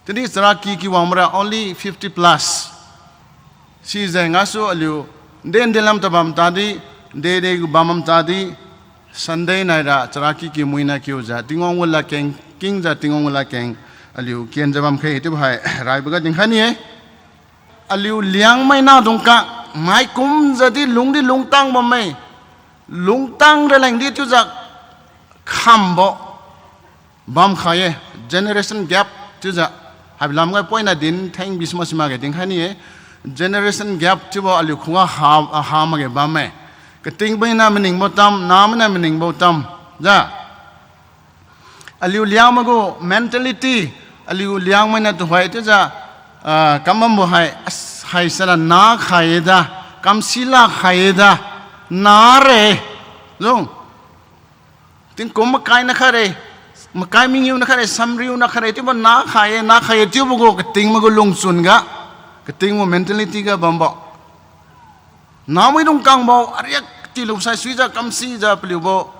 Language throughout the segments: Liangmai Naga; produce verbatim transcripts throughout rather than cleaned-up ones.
Chiudi charaky ki wangmara only fifty plus. Sijeng gasu aliu, de de lam tabam tadi, de de gu bam bam tadi, Sunday naira charaky ki muina kiujiu, Tingwang gu ladkeng, kingjiu Tingwang gu ladkeng, aliu kenjiu bamkhe chiubo hai, raiboga dinkhai ni-e. Aliu Liangmai nah dungkang, maikumjiu di lungdi lungtang bamme, lungtang raleng di chiujiu khambo bamkhai-e, generation gap chiujiu, haibo lamga poina din theng bisma simakge dinkhai ni-e, generation gap chiubo aliu khuga ha, ha makge bamme. Katingmaina maningbo tam, nahmaina maningbo tam, ja. Aliu Liangmai gu mentality, aliu Liangmaina tuhoi chiujiu, ah, kambambo hai, as, haisara nakhai-e da, kamsi lakhai-e da, nare, jung. Tingkum makaina khaire, makai mangiu na khaire, samriu na khaire, chiubo nakhai-e, nakhai-e, chiubo gu katingmai gu lungchun ga, katingbo mentality ga bambo. Nahmaidung kangbo, ariak tilu saisuijiu, kamsijiu paliubo,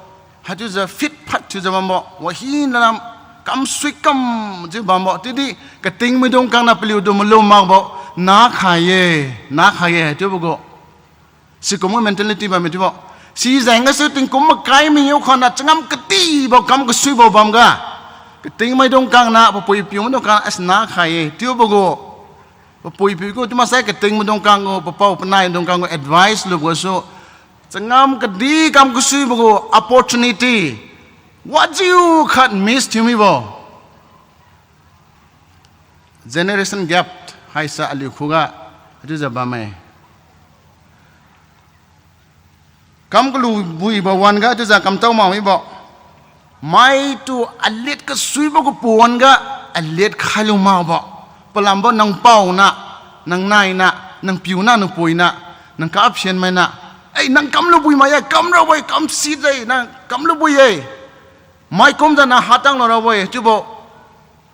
haichiujiu fit phat thiujiu bambo, wahina lam, kamsui kamjiu bambo, chiudi katingmaidung kangna paliutu malum makbo, nakhai-e, nakhai-e, chiubo gu. Sikumbo mentality bamme chiubo. Sijeng gasu tingkum makai mangiu khonna changam katibo kam kasuibo bamga, katingmaidung kangna papui piu maidung kang as nakhai-e chiubo gu. Papui piu gu chiu maksai katingmaidung kang gu, papao panai dung kang gu advice lubo gasu, changam kadi kam kasuibo gu opportunity wajiu khat miss thiu mibo. Generation gap haisa aliu khuga, haichiujiu bamme. Kam kalubuibo wan-ga chiujiu kamtao mak mibo. Maitu alet kasuibo gu pawan-ga alet khailu makbo. Palambo nang paona, nang naina, nang piuna, nang puina, nang kaphian maina. Ei, nang kamlubui mai-e, kamrabo-e, kamsi de, nang kamlubui-e. Maikumjiu nang hatanglu rabo-e chiubo.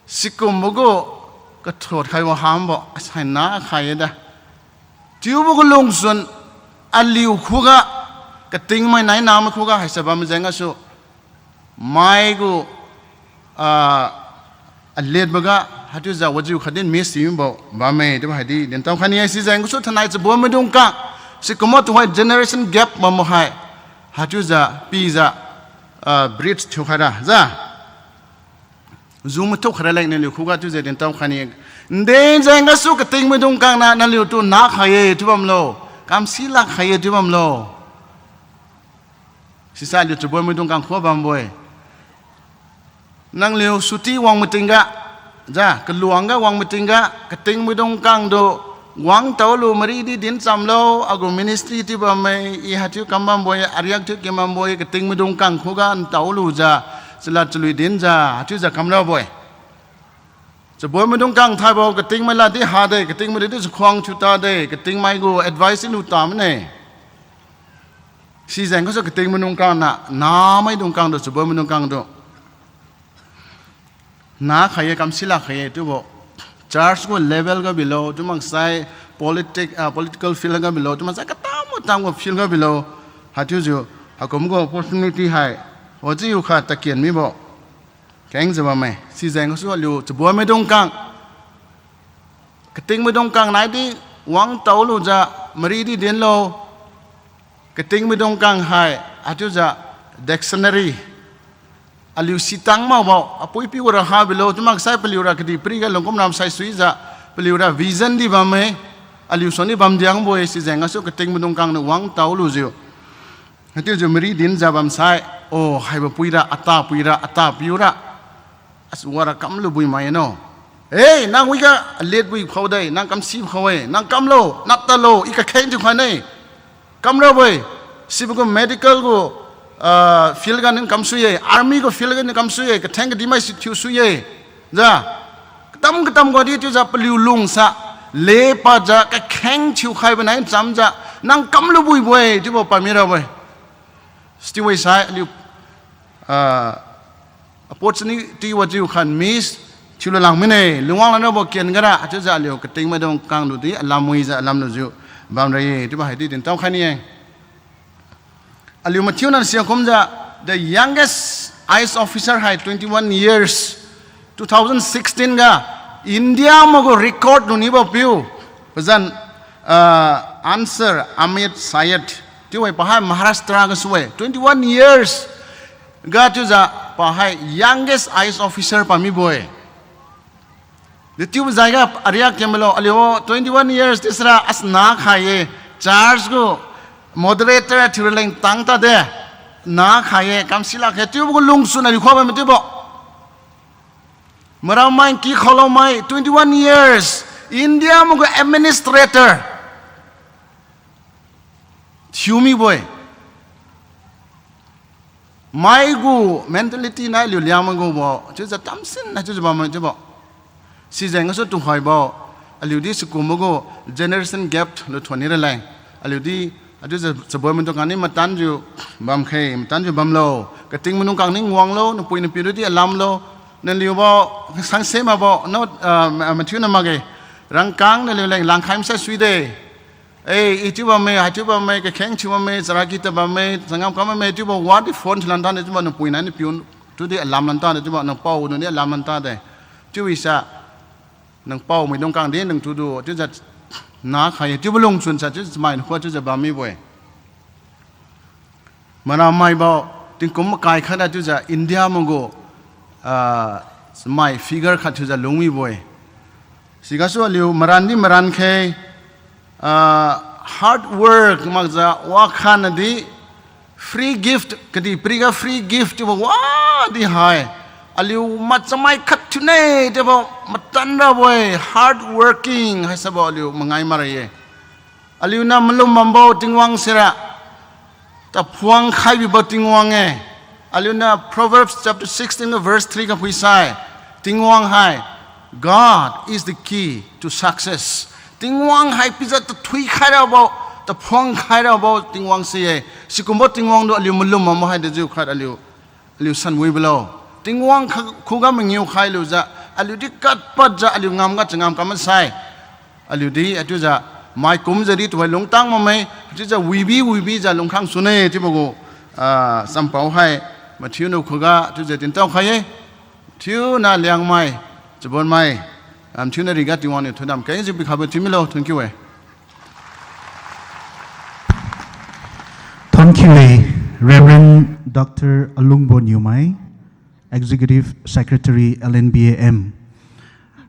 Sikumbo gu kathot khaibo hambo, asai nakhai-e da. Chiubo gu lungchun aliu khuga, katingmai nai nahmai khuga haisa bam jeng gasu, mai gu, ah, aletboga, haichiujiu wajiu khatdi miss thiubo bamme chiubo haidi dintao khai ni-e. Sijeng gasu thainai chaboimaidung kang, sikumbo tuhoi generation gap bambo hai, haichiujiu pijiu, ah, bridge thiukhaira ja. Zu mathuk khaira leng naliu khuga chiujiu dintao khai ni-e. Nde jeng gasu katingmaidung kangna naliutu nakhai-e chiu bamlo, kamsi lakhai-e chiu bamlo. Sisa aliu chaboimaidung kang khuga bambo-e. Nangliu suti wang matingga, ja, kaluangga wang matingga, katingmaidung kangtu, wang taolu mari di din chamlo, agu ministry chiu bamme, i haichiu kam bambo-e, ariak thiu kin bambo-e, katingmaidung kang khuga ntaolujiu, chalad chalui dinjiu, haichiujiu kamrabo-e. Chaboimaidung kang thaibo, katingmai lad di hade, katingmai di chakhuang thiu tade, katingmai gu advice lu ta mane. Sijeng gasu katingmaidung kangna, nahmaidung kangtu, chaboimaidung kangtu nakhai-e, kamsi lakhai-e chiubo. Church gu level ga bilo, chiu maksai politic, ah, political field ga bilo, chiu maksai katam katam gu field ga bilo. Haichiujiu, haikum gu opportunity hai, wajiu khat taken mibo kengjiu bamme. Sijeng gasu aliu chaboimaidung kang, katingmaidung kang naidi wang taolujiu, mari di dinlo. Katingmaidung kang hai, haichiujiu dictionary. Aliu sitang makbo, apui-apiu ra ha bilo, chiu maksai paliura kadihpiriga lungkum ram saisuijiu, paliura vision di bamme, aliu suang di bamdiangbo-e. Sijeng gasu katingmaidung kangniu wang taolujiu, haichiujiu mari dinjiu bamsai, o, haibo puira, ata puira, ata piura, as wara kamlubui mai no. Ei, nang wiga alet bui khao de, nang kamsi khao-e, nang kamlo, nat tadlo, i kakheng thiu khai ne. Kamrabo-e, sibo gu medical gu, ah, field ga ning kamsui-e, army gu field ga ning kamsui-e, katheng kadimai si thiusui-e. Ja, katam katam gadi chiujiu paliu lungsa, lepadjiu kakheng thiukhaibo nai chamjiu, nang kamlubuibo-e chiubo pamirabo-e. Still sai aliu, ah, opportunity wajiu khat miss thiulu lang mine, lungwang lanrabo ken gara, haichiujiu aliu katingmaidung kangtu di alam wijiu alam lujiu bamra-e, chiubo haidi dintao khai ni-e. Aliu mathiuna siakumjiu, the youngest I A S officer hai twenty-one years, two thousand sixteen ga, India mai gu record lunibo piu. Pazan, ah, Ansar Ahmed Syed. Chiu-e pahai Maharashtra gasu-e. Twenty-one years. Ga chiujiu pahai youngest I A S officer pamibo-e. Dechiubo jaiga ariak kiamlo aliu twenty-one years tisra as na khai-e. Church gu moderator thiuraleng tang tade. Na khai-e, kamsi lakge, chiubo gu lungsun aliu khuabam chiubo. Maramai ki khaolomai twenty-one years, India mai gu administrator thiumibo-e. Mai gu mentality nai aliu Liangmai gubo chiujiu tamsin nai chiujiu bammai chiubo. Sijeng gasu tuhoibo, aliudi sikumbo gu generation gap lu thuon ni raleng. Aliudi, achiujiu chabonmaidung khangni matanjiu bamkhe, matanjiu bamlo. Kating maidung khangni wanglo, napui napiu ludi alamlo. Naliubo, sangse makbo, no, ah, ma-, mathiuna makge. Rangkang naliuleng langkhai masai suide. Eh, i chiu bamme, hai chiu bamme, kakheng thiu bamme, charaki ta bamme, changam kam bamme, chiubo wadi phone thiulan tade, chiubo nangpui nai napiu tudi alamlan tade, chiubo nangpao nudi alamlan tade. Chiu wisa, nangpao maidung khangdi nangthudu chiujiu na khai-e, chiubo lungchun sa chiu chamai nakhuga chiujiu bammibo-e. Maramaibo tingkum makai khatda chiujiu India mai gu, ah, chamai figure khat thiujiu lungmibo-e. Sigasu aliu marandi marankhe, ah, hard work makjiu wakhatnadi free gift, kadihpiriga free gift chiubo wadi hai. Aliu machamai khat thiune chiubo matan rabo-e, hard working haisabo aliu mangai makra-e. Aliu niu malum bambo Tingwang sira taphuang khaibibo Tingwang-e. Aliu niu Proverbs chapter sixteen verse three ga phuisai, Tingwang hai, God is the key to success. Tingwang hai pijiu tathui khairabo, taphuang khairabo Tingwang si-e. Sikumbo Tingwang tu aliu malum bambo hai dejiu khat aliu aliu san wibolo. Tingwang kha-, khuga mangiu khailujiu, aliudi katpadjiu, aliu ngamga changam kam masai. Aliudi, achiujiu, mai kumjiu di tuhoi lungtang bamme, achiujiu wibi wibijiu lungkhang sune chiubo gu, ah, champao hai, mathiu nakhuga, achiujiu tintao khai-e, thiuna Liangmai, chabonmai, am thiuna riga Tingwang niu thudam kengjiu pikhabo thiumilo, thank you-e. Thank you-e, Reverend Doctor Alungbo Newmai, Executive Secretary L N B A M.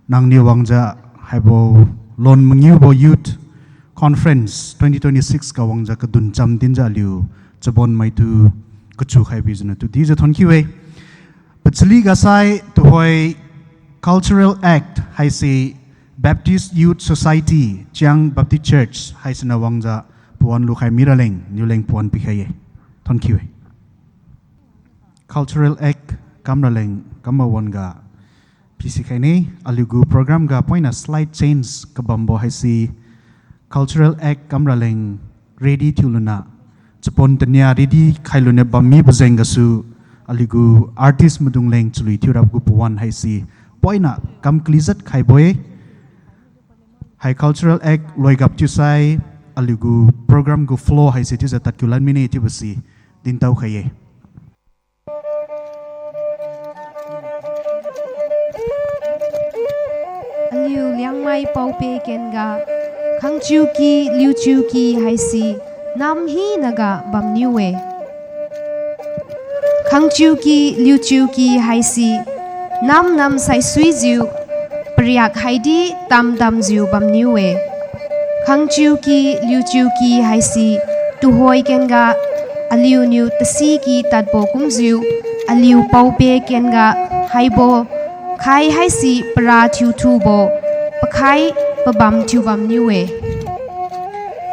Nangniu wangjiu haibo lon mangiubo Youth Conference twenty twenty-six ga wangjiu kadun cham dinjiu aliu chabonmaitu kachu khaibijiu natu dijiu thank you-e. Pachali ga sai tuhoi Cultural Act haise Baptist Youth Society, Chiang Baptist Church haisiniu wangjiu pawan lukhai miraleng, niuleng pawan pikhai-e. Thank you-e. Cultural Act kamraleng kamma wan-ga pisikhaine, aliugu program ga poina slight change kabambo haise Cultural Act kamraleng ready thiuluniu, chapon tania ready khailuniu bammibo jeng gasu, aliugu artist maidungleng chalui thiurabo gu pawan haise poina kam kalizat khaibo-e. Hai Cultural Act loigap thiusai, aliugu program gu flow haise chiujiu tadkiu lan mine chiubo si dintao khai-e. Aliu Liangmai paope ken-ga, Khangchiuky Liuchiuky haise nam hinaga bamniu-e. Khangchiuky Liuchiuky haise nam nam saisuijiu, pariak haidi tamtamjiu bamniu-e. Khangchiuky Liuchiuky haise tuhoi ken-ga aliuniu tasi ky tadbo kumjiu, aliu paope ken-ga haibo khai haise para thiuthubo, pakhai pabam thiubamniu-e.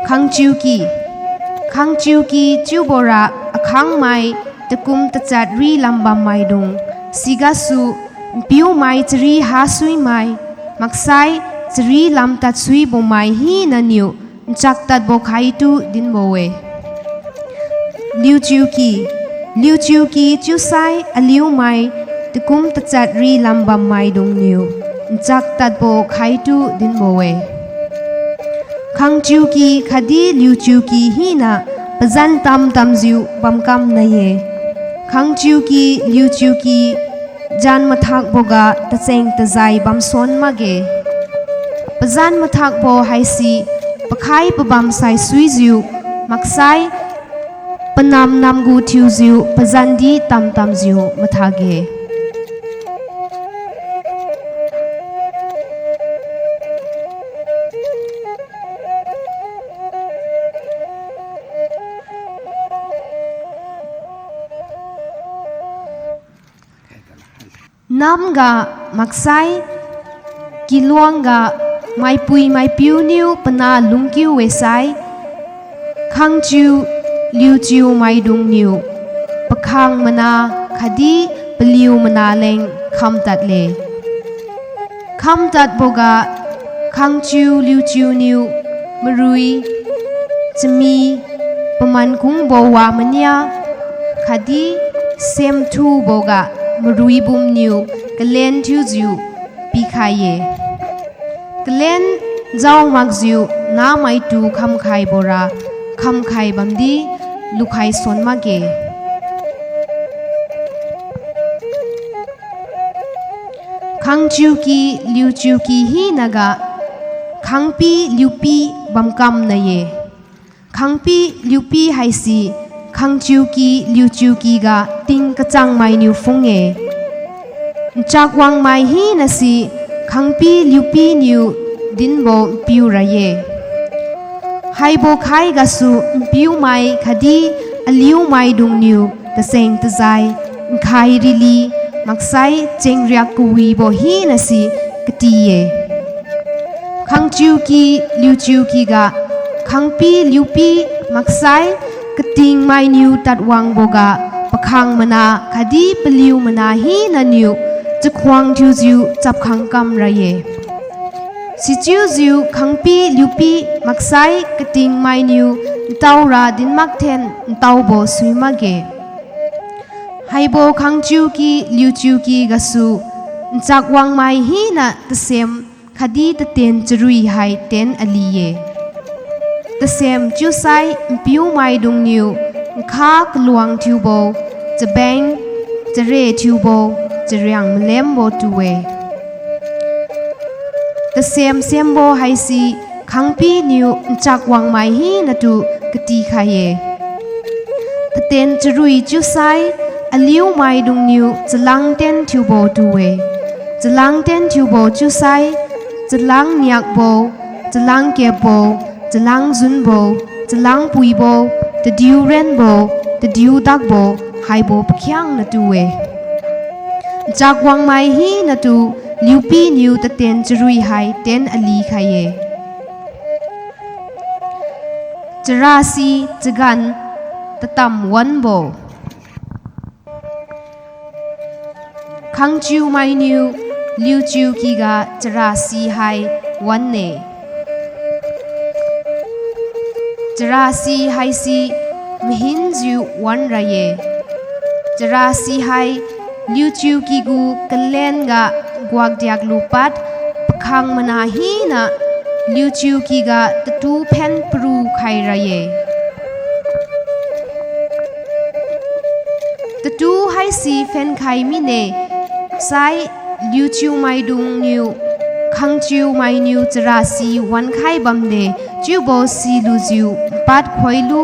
Khangchiuky. Khangchiuky chiubora akhangmai takum tachat ri lambam maidung, sigasu npiumai chari hasuimai, maksai chari lamtad suibomai hinaniu nchak tadbo khaitu dinbo-e. Liuchiuky. Liuchiuky chiusai aliumai takum tachat ri lambam maidungniu nchak tadbo khaitu dinbo-e. Khangchiuky khatdi Liuchiuky hina pazan tamtamjiu bamkam nai-e. Khangchiuky Liuchiuky Zan mathakboga tacheng-tajai bamsuan makge. Pazan mathakbo haise pakhai pabam saisuijiu maksai panam namgu thiujiu pazandi tamtamjiu mathakge. Namga maksai kiluangga maipui maipiuniu pana lungkiu-e sai, khangchiu liuchiu maidungniu pakhang mana khatdi paliu mana leng khamtadle. Khamtadboga khangchiu liuchiuniu marui, chami, paman kungbo wa mania khatdi semthuboga marui bumniu kalen thiujiu pikhai-e. Kalen jao makjiu namaitu khamkhai bora khamkhai bamdi lukhai suan makge. Khangchiuky liuchiuky hinaga khangpi liupi bamkamna-e. Khangpi liupi haise khangchiuky liuchiukyga ting kachangmainiu phung-e. Nchak wangmai hinase khangpi liupiniu dinbo npiu ra-e. Haibo khai gasu npiumai khatdi aliumaidungniu taseng tajai, nkhai rili, maksai chengriak kawibo hinase kati-e. Khangchiuky liuchiukyga khangpi liupi maksai katingmainiu tadwangboga pakhang mana khatdi paliu mana hinaniu chakhuang thiujiu chapkhang kamra-e. Sichiujiu khangpi liupi maksai katingmainiu ntaora din makthen ntaobo sui makge. Haibo khangchiuky liuchiuky gasu nchak wangmai hina tasem khatdi taten charui hai ten ali-e. Tasem chiusai npiumaidungniu nkha kaluang thiubo, chabeng, chare thiubo, chariang malembo tu-e. Tasem sembo haise khangpiniu nchak wangmai hinatu katikhai-e. Taten charui chiusai aliumaidungniu chalangten thiubo tu-e. Chalangten thiubo chiusai chalang niakbo, chalang kepbo, chalang junbo, chalang puibo, tadiu renbo, tadiu dakbo, haibo pakhiangnatu-e. Nchak wangmai hinatu liupiniu taten charui hai ten alikhai-e. Charasi chagan tatam wanbo. Khangchiumainiu liuchiukyga charasi hai wan-e. Charasi haise mahinjiu wanra-e. Charasi hai liuchiuky gu kalen ga guakdiak lupad pakhang mana hina liuchiukyga tatu phen paru khaira-e. Tatu haise phenkhai mine sai liuchiumaidungniu khangchiumainiu charasi wankhai bamde chiubo silujiu npad khoilu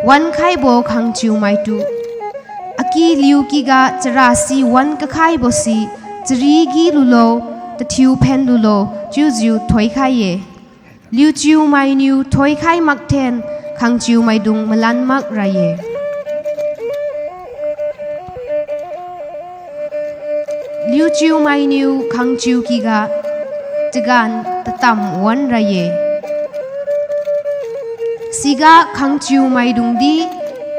wankhaibo khangchiumaitu. Aky liukyga charasi wan kakhaibo si, chari gi lulo, tathiu phen lulo, chiujiu thoikhai-e. Liuchiumainiu thoikhai makthen khangchiumaidung malan makra-e. Liuchiumainiu khangchiukyga chagan tatam wanra-e. Siga khangchiumaidungdi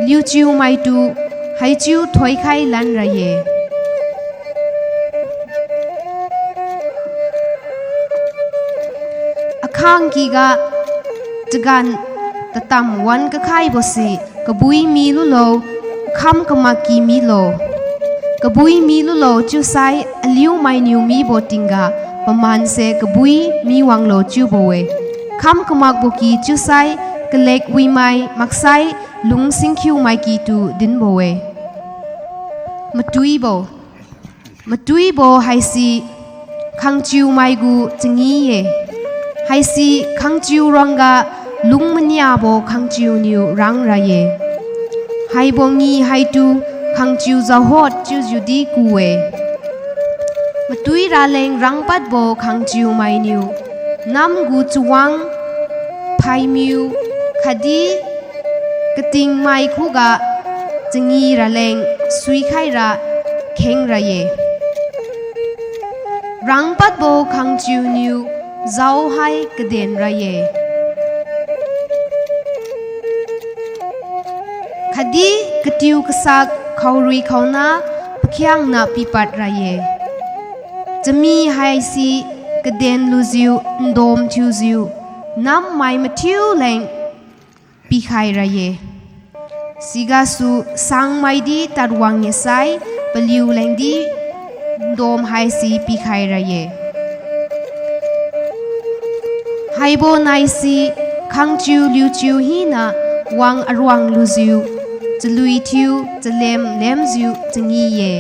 liuchiumaitu haichiu thoikhai lanra-e. Akhangkyga chagan tatam wan kakhaibo si kabui mi lulo, kham kamakky milo. Kabui mi lulo chiusai aliumainiu mibo tingga pamanse kabui mi wanglo chiubo-e. Kham kamakbo ky chiusai kalek wimai maksai lung singkhiumai kytu dinbo-e. Matuibo. Matuibo haise khangchiumai gu changi-e. Haise khangchiu ruangga lung maniabo khangchiuniu rangra-e. Haibo ngi haitu khangchiu jahot chiujiudi ku-e. Matui raleng rangpadbo khangchiumainiu nam gu chawang, phaimiu, khatdi katingmai khuga changi raleng suikhaira khengra-e. Rangpadbo khangchiuniu jao hai kadenra-e. Khatdi katiu kasak khaorui khaona pakhiangna pipad ra-e. Chami haise kaden lujiu ndom thiujiu nammai mathiu leng pikhai ra-e. Sigasu sangmaidi tadwang-e sai, paliu lengdi ndom haise pikhai ra-e. Haibo naise khangchiu liuchiu hina wang aruang lujiu, chalui thiu chalem lemjiu changi-e.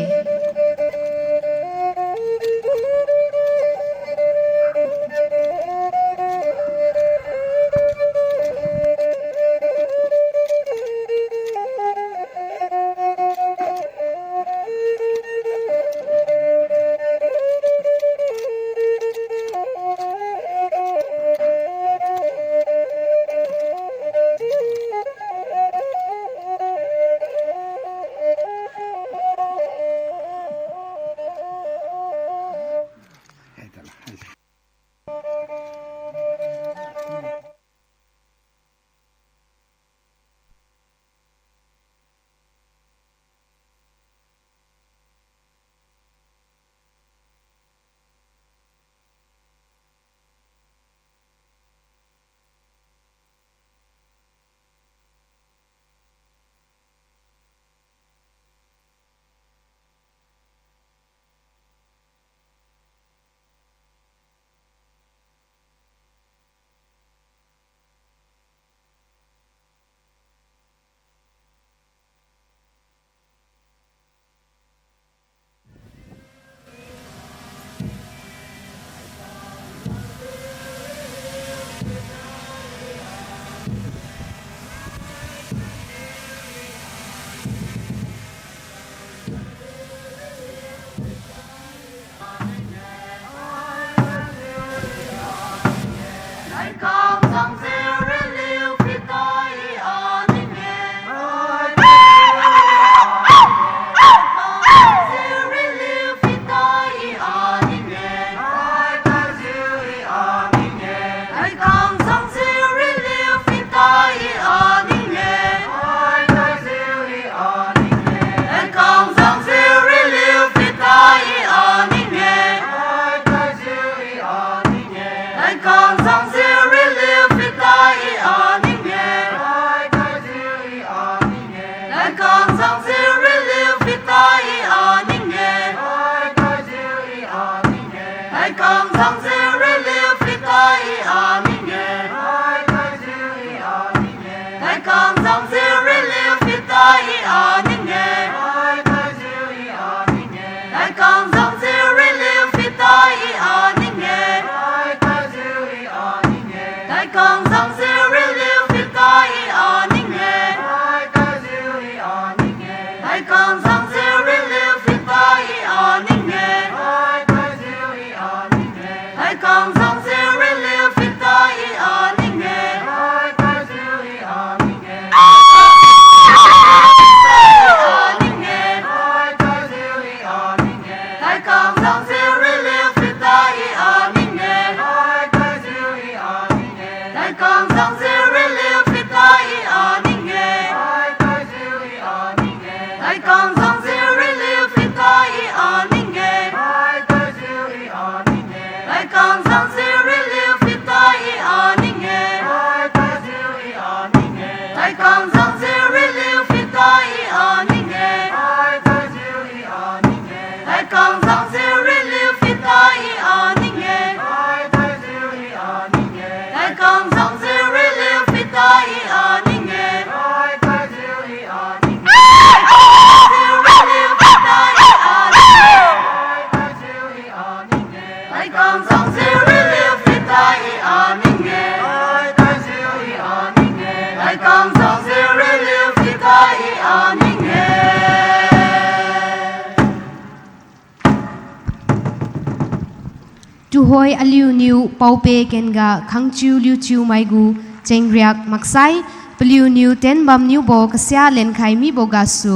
Tuhoi aliuniu pao-peh kenga khangchiu liuchiumai gu chengriak maksai, paliuniu ten bamniubo kasia lenkhai mibo gasu,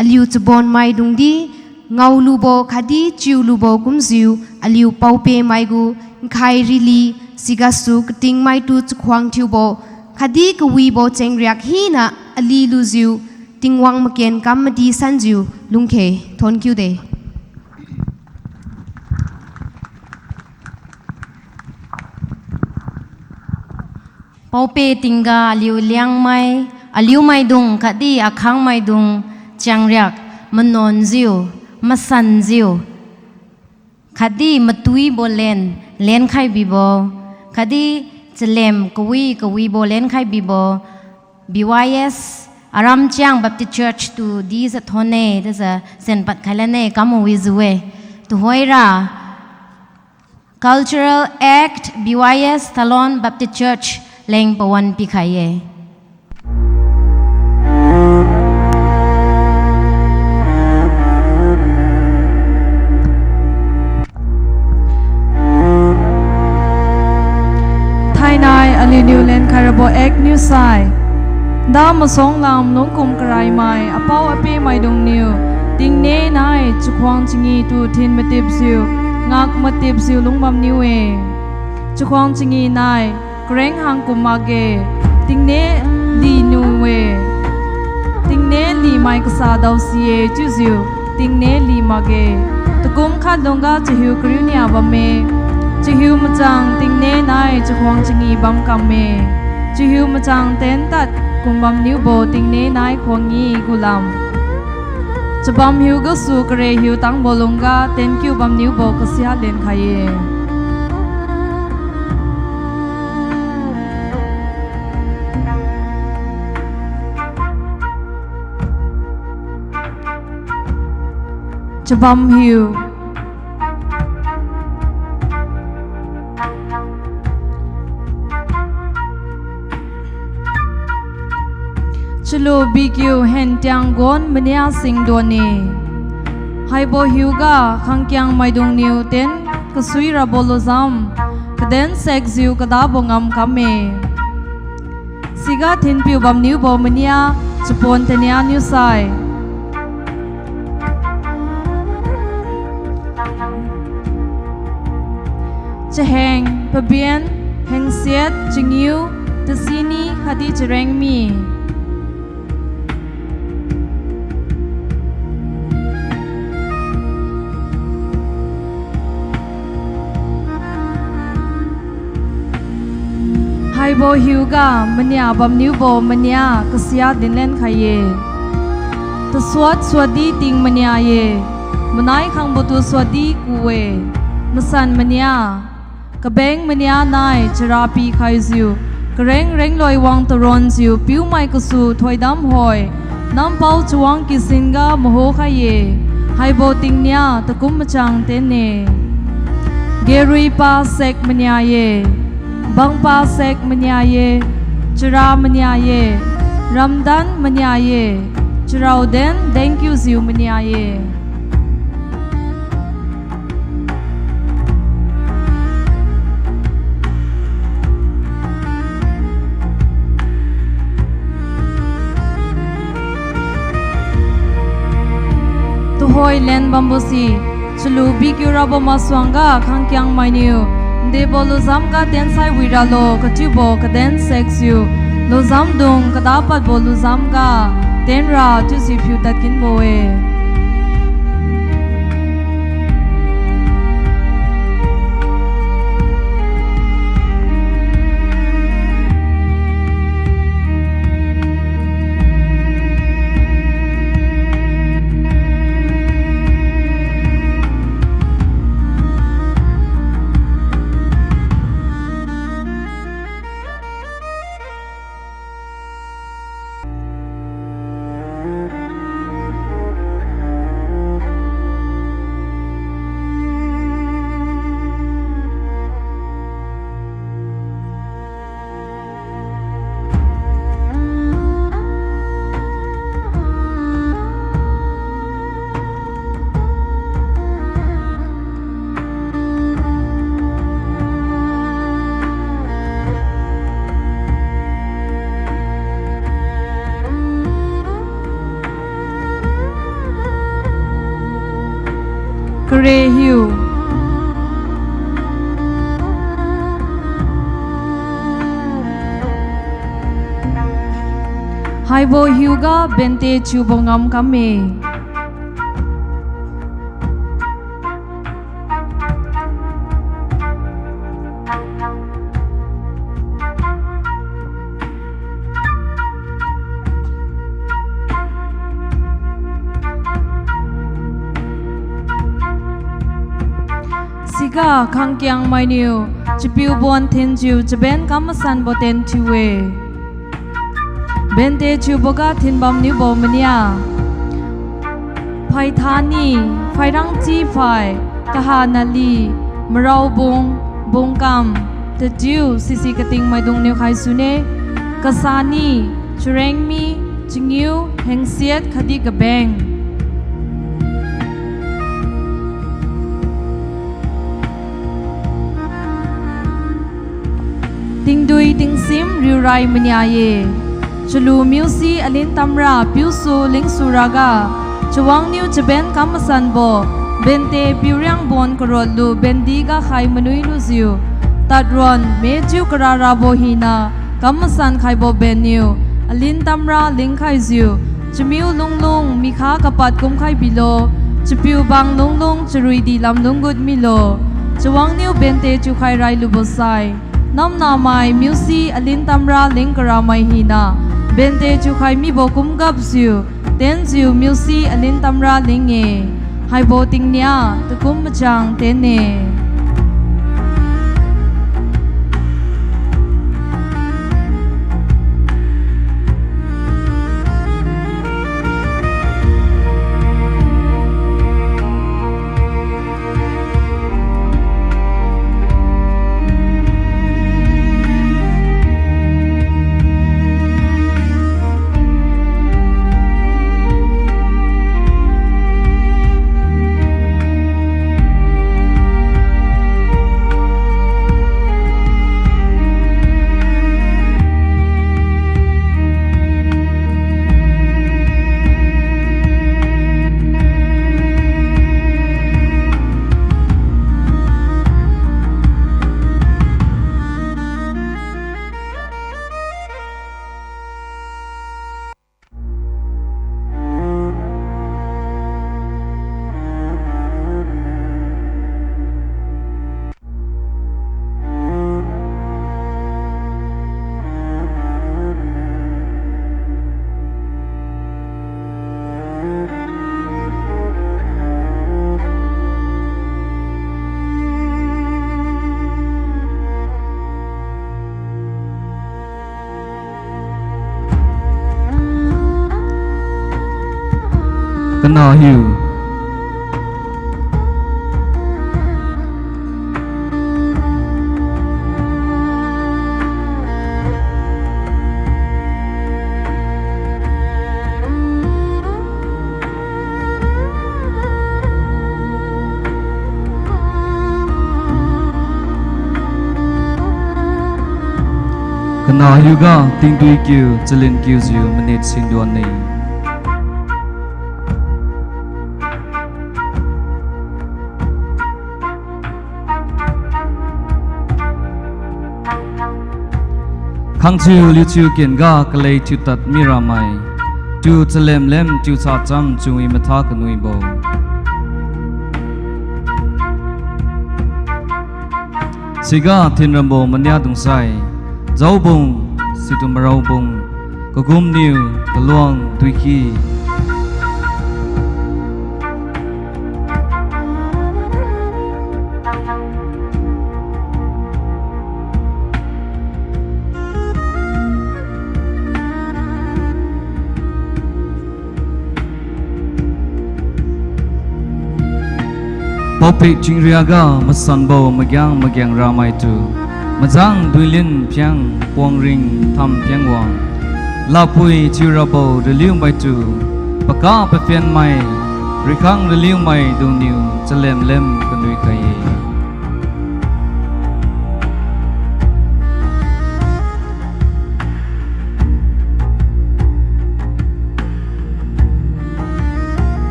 aliu chabonmaidungdi ngaolubo khatdi chiulubo kumjiu, aliu pao-pehmai gu nkhai rili, sigasu katingmaitu chakhuang thiubo khatdi kawibo chengriak hina ali lujiu, Tingwang maken kam madi sanjiu lungkhe. Thonkiu de. Pao-peh tingga aliu Liangmai, aliu maidung khatdi akhang maidung chengriak manonjiu, masanjiu, khatdi matuibo len, lenkhai bibo, khatdi chalem kawi kawibo lenkhai bibo, B Y S, Aramchiang Baptist Church tu di jathon-e, chiujiu senpad khailan-e, kam mawijiu-e. Tuhoira, Cultural Act, B Y S, Thalon Baptist Church, leng pawan pikhai-e. Thainai aliuniu lenkhairabo Act niu sai, nda masuang lam lungkum karaimai apao-apeh maidungniu, tingne nai chakhuang changi tu thin matipjiu, ngak matipjiu lungbamniu-e. Chakhuang changi nai kareng hang kum makge, tingne liniu-e, tingne limai kasa daosi-e chiujiu, tingne li makge. Takum khat lungga chahiu kariu nia bamme. Chahiu machang tingne nai chakhuang changi bam kamme. Chahiu machang ten tad kum bamniubo tingne nai khuang ngi gu lam. Chabam hiu gasu kare hiu tangbo lungga tenkiu bamniubo kasia lenkhai-e. Chabam hiu. Chalu bikiu Hentianggon mania Singdon-e. Haibo hiuga khangkiang maidungniu ten kasui rabo lujam kaden sekjiu kadabo ngam kamme. Siga thinpiu bamniubo mania Chapon Tania niu sai. Chaheng, Pabien, Hengsiat, Changiu, Tasini khatdi Charengmi. Haibo hiuga mania bamniubo mania kasia dinlen khai-e. Tasuat suatdi ting mania-e, manai khangbotu suatdi ku-e, masan mania, kabeng mania nai chara pikhaijiu, kareng rengloi wang taronjiu piumai kasu thoidam hoi, nampao chawang kisinga mahokhai-e, haibo tingnia takum machang ten-e. Gerui pa sek mania-e, bangpa sek mania-e, chara mania-e, ramdan mania-e, charaoden dengkiujiu mania-e. Tuhoi len bambose, chalu bikiu rabo masuangga khangkiang mainiu, ndebo lujamga tensai wiralo kachiubo kaden sekjiu, lujamdung kadapadbo lujamga tenra chiujiu phiutad kinbo-e. Hiu. Haibo hiuga bente chiubo ngamkamme. Siga khangkiang mainiu chapiu bon thinjiu chaben kam masanbo ten thiu-e. Bente chiuboga thinbamniubo mania: phaitha ni, phairang chi phai, kaha nali, maraobung, bungkam, tatiu, sisi kating maidungniu khai sune, kasa ni, charengmi, changiu, hengsiat khatdi kabeng. Tingdui tingsim riurai mania-e. Chalu miusi alin tamra piusu lingsu raga, chawangniu chaben kam masanbo bente piuriang bon karotlu bendiga khai manui lujiu, tadron mejiu kararabo hina kam masan khaibo benniu alin tamra lingkhaijiu, chamiu lunglung mikha kapad kumkhai bilo, chapiu bang lunglung charui di lam lunggut milo. Chawangniu bente chiukhai rai lubo sai, namnamai miusi alin tamra ling karamai hina bente chiukhai mibo kumgapjiu, tenjiu miusi alin tamra ling-e. Haibo tingnia takum machang ten-e. Kana hiu. Kana hiuga tingdui kiu chalin kiujiu minute sinduan-e. Khangchiu liuchiu kenga kalei thiutad miramai, tiu chalemlem tiu chacham chiu-i matha kanuibo. Siga thinrambo mania dungsai, Jaobung, situ Maraobung, Kagumniu, Kaluang, Tuikhi. Paopik chingriaga masanbo magiang magiang ramaitu, majang duilin phiang, puangring tham phiang wang, lapui thiurabo raliumaitu, paka paphenmai, rikhang raliumai dungniu chalemlem kanui khai-e.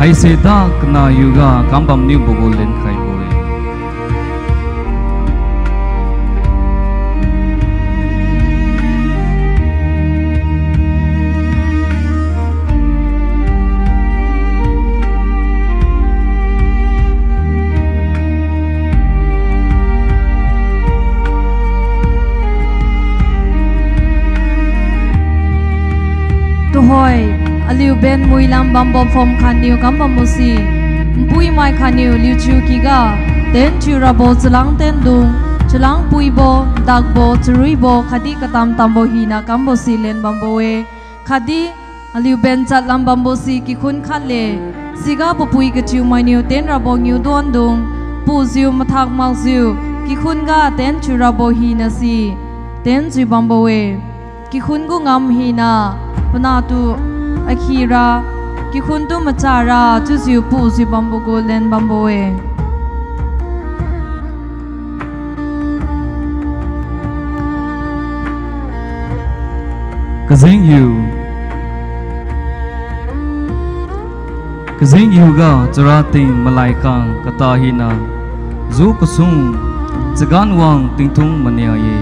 Haise da kana hiuga kambam niubo gu lenkhaibo-e. Tuhoi, aliu ben muilam bambo form khatniu kambambo si, npuimai khatniu liuchiu kyga, ten thiurabo chalangtendung, chalangpuibo, dakbo, charuibo khatdi katam-tambo hina kambo si lenbambo-e. Khatdi aliu ben chatlam bambo si kikhun khatle. Siga papui kathiumainiu tenrabo ngiudondung, pujiu mathak makjiu, kikhun ga ten thiurabo hina si, ten thiubambo-e. Kikhun gu ngam hina, panahtu akhira, kikhun tu machara chiujiu pujiu bambo gu lenbambo-e. Kazeng hiu. Kazeng hiuga charating malaikhang kata hina, ju kasung chagan wang tingthung mania-e.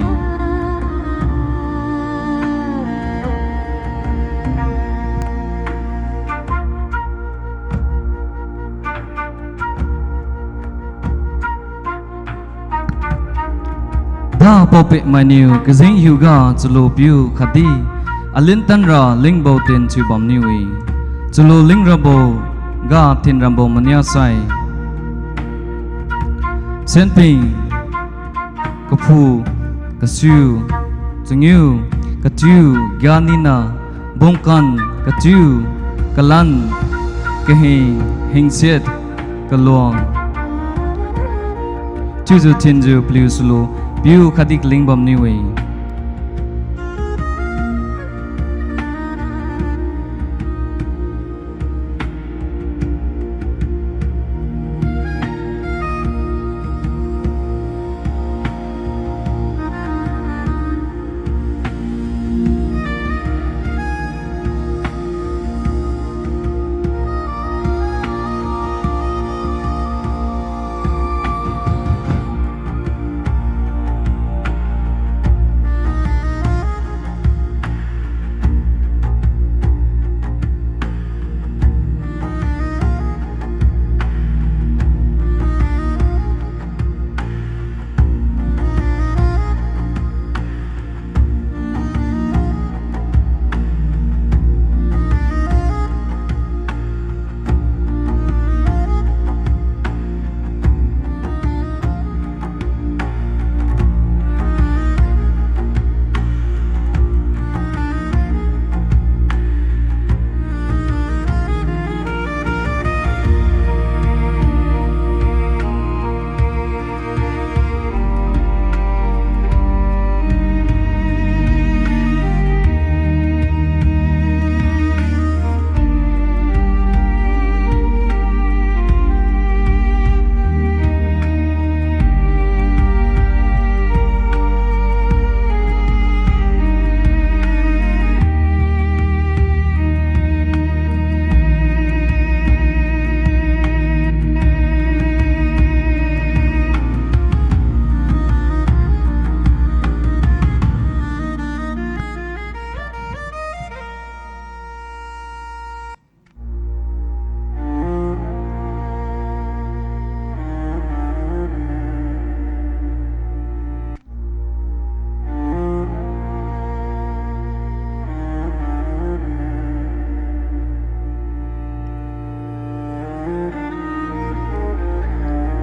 Da paopeh mainiu kazeng hiuga chalo piu khatdi alintanra lingbo ten thiubamniu-e. Chalo lingrabo ga thinrambo mania sai, senping, kaphu, kasiu, changiu, katiu, gyanina, bungkan, katiu, kalan, kaheng, hengsiat, kaluang. Chiujiu thinjiu paliu sulu piu khatdi kaling bamniu-e.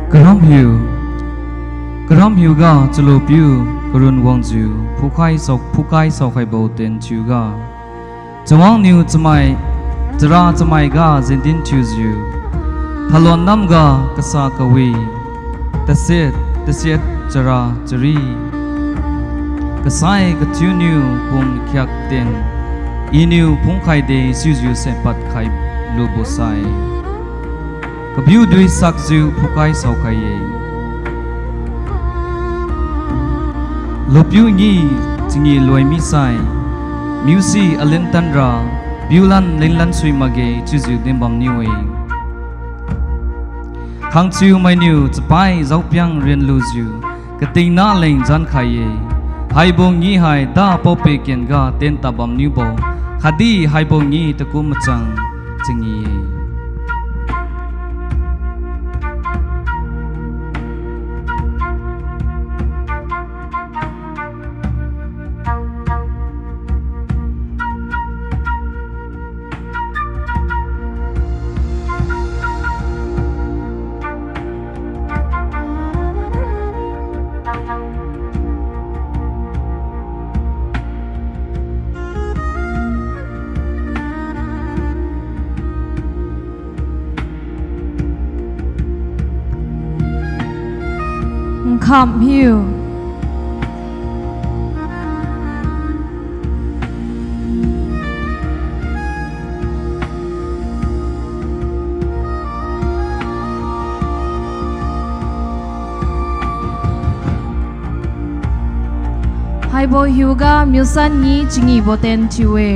Karamhiu, karamhiuga chalopiu karun wangjiu phukai sao, phukai saokhaibo tenthiuga, chawangniu chamai, chara chamaiga jengdin thiujiu, thalon namga kasa kawi, tasiat, tasiat chara chari, kasai kathiuniu pum khiak ten, iniu phungkhaide chiujiu senpad khai lubosai, kabiudui sakjiu phukai saokhai-e. Lopiu ngi chingi loi misai, miusi alintanra, piulan linlan sui makge chiujiu dinbamniu-e. Khangchiu mainiu chapai jaopiang rianlujiu katingna leng jankhai-e. Haibo ngee hai da paope ken ga tien tabam niubo khatdi haibo ngee takum machang changee-e. Nkham hiu. Haibo hiuga Miusan ngee changeebo tien thiu-e.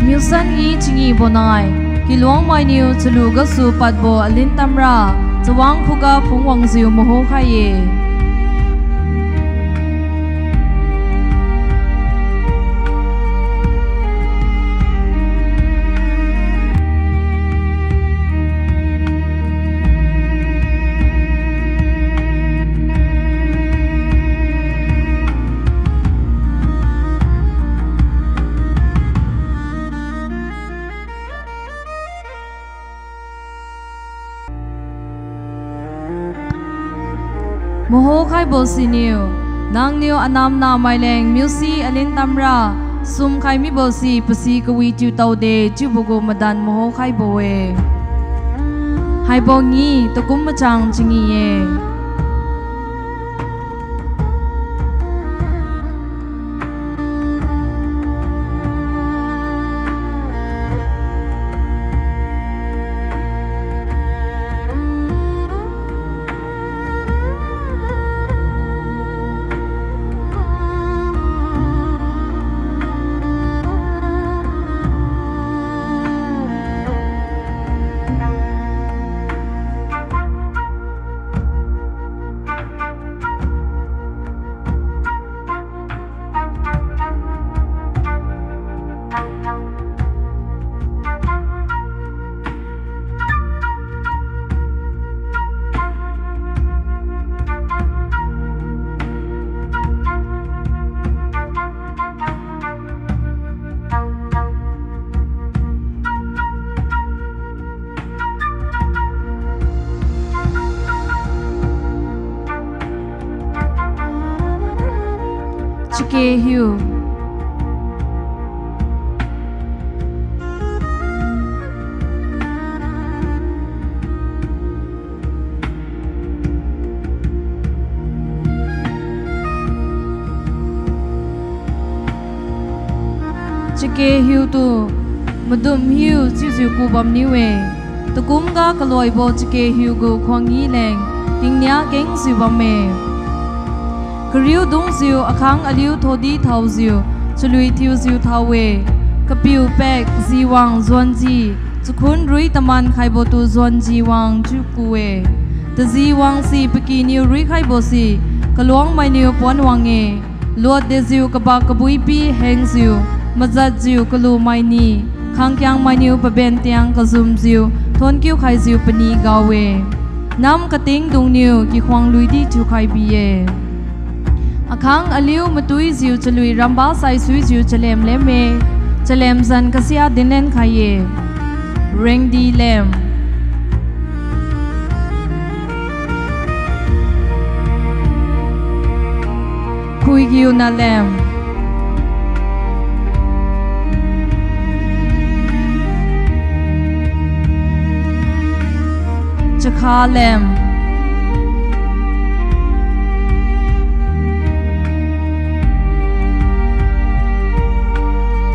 Miusan ngee changeebo nai, kiluang mainiu chalu gasu padbo alin tamra, chawang khuga phungwangjiu mahokhai-e. Mahokhaibo siniu, nangniu anam namaileng miusi alin tamra sumkhai mibo si pasi kawi thiu taode chiubo gu madan mahokhaibo-e. Haibo ngee takum machang changee-e. Chake hiu. Chake hiutu madum hiu chiujiu kubamniu-e. Takumga kaloibo chake hiugu khuanggi leng tingnia kengjiu bamme. Kariu dungjiu akhang aliu thodi thaojiu chalui thiujiu thao-e. Kapiu pak jiwang juanji, chakhun rui taman khaibotu juanji wang chiu ku-e. Taji wangsi pakiniu ruikhaibo si kaluangmainiu pon wang-e. Luat dejiu kabak kabuipi hengjiu, majatjiu kalumaini, khangkiangmainiu paben tiang kajumjiu thonkiu khaijiu pani gao-e. Nam katingdungniu kikhuang luidi thiukhai bi-e. Akhang aliu matuijiu chalui ramba saisuijiu chalem lem-e, chalem zan kasia dinlen khai-e. Rengdi lem. Puigiu Nalem. Chakha Lem.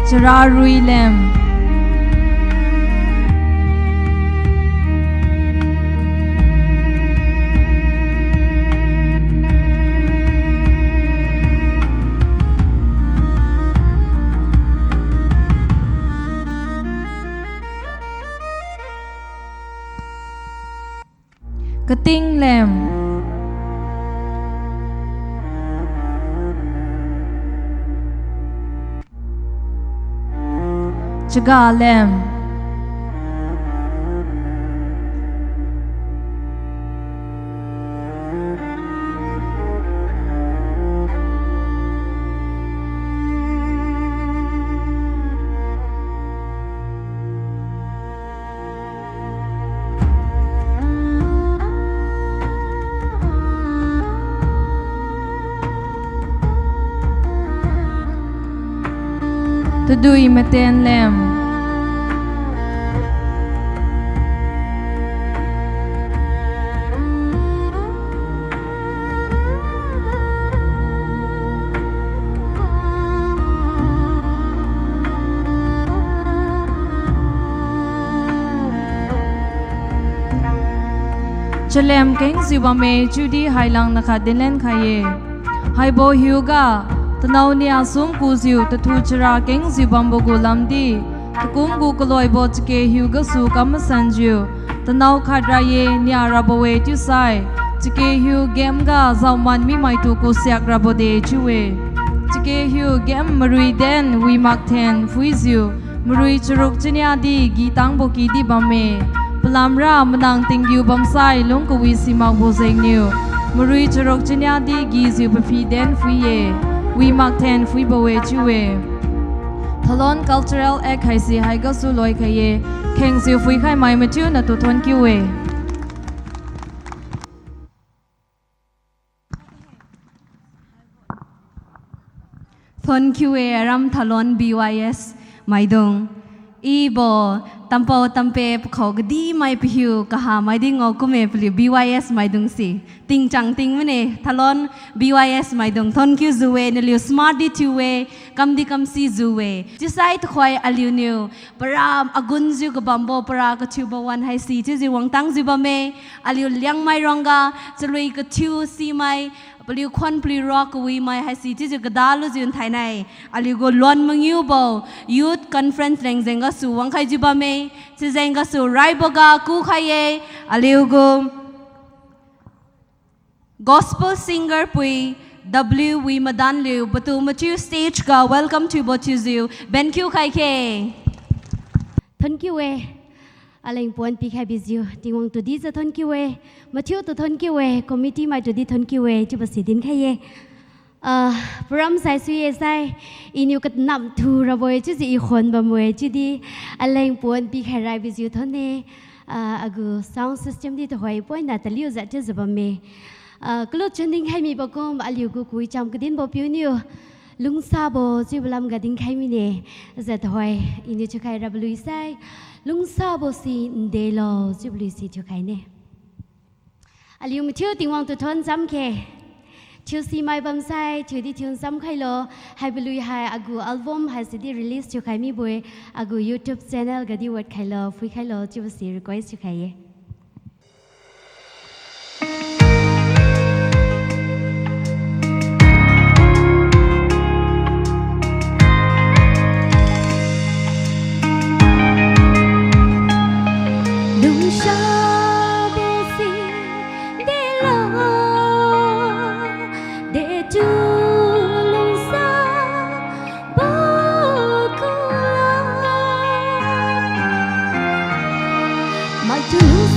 Chara Ruilem. Kating Lem. Chaga Lem. Tadui Maten Lem. Chalem kengjiu bamme chiudi hailang nakhat dinlen khai-e. Haibo hiuga, tanao nia sum kujiu tathu chara kengjiu bambo gu lamdi, takum gu kaloibo chake hiu gasu kam masanjiu, tanao khat ra-e nia rabo-e chiusai, chake hiu game ga jaoman mimaitu kusiak rabo-de chiu-e. Chake hiu game marui den wimak then phuijiu, marui charuk chania di gi tangbo kidi bamme. Palamra manang tinggiu bamsai lung kawi simakbo jengniu, marui charuk chania di gijiu paphi den phui-e, wimak then phuibo-e chiu-e. Thalon Cultural Act haise haigasu loikhai-e, khengjiu phuikhai mai mathiu natu thonkiu-e. Thonkiu-e aram Thalon B Y S maidung. Ibo tampao tampe pakhao kadimai pahiu kaha maidi ngao kumme paliu B Y S maidung si. Tingchang ting mane, Thalon B Y S maidung thonkiu jiu-e, naliu smart di thiu-e, kamdi kamsi jiu-e. Chiusai tuhoi aliuniu, para agunjiu kabambo, para kathiubo wan haise chiujiu wangtangjiu bamme, aliu Liangmai rongga, chalui kathiu simai, paliu khon paliu ro kawimai haise chiujiu kadalujiu nthainai. Aliugu lon mangiubo, Youth Conference leng jeng gasu wangkhaijiu bamme, chijeng gasu raiboga kukhai-e, aliugu Gospel singer pui W Wimadanliu patu mathiu stage ga welcome thiubo thiujiu benkiu khai khe. Thonkiu-e. Aleng puan pikhai bijiu Tingwang tudi jiu thonkiu-e. Mathiutu thonkiu-e, committee maitudi thonkiu-e chiubo si dinkhai-e. Ah, program saisui-e sai, iniu kanamthu rabo-e chiujiu i khon bambo-e chiudi, aleng puan pikhai rai bijiu thon-e. Ah, agu sound system di tuhoi poina taliujiu chiujiu bamme. Ah, kalu chun dinkhai mibo kum aliugu kawicham kadinbo piuniu, lungsabo chiubo lamga dinkhai mine, jiu tuhoi iniu thiukhai rabo lui sai, lungsabo si ndelo chiubo lui si thiukhaine. Aliu mathiu Tingwang tu thon cham khe. Thiusimai bamsai thiudi thiu cham khailo, haibo lui hai agu album haisidi release thiukhai mibo-e, agu YouTube channel gadi wad khailo, phuikhailo chiubo si request thiukhai-e. Lungsabo si delo, detu lungsabo kula. Maitu lung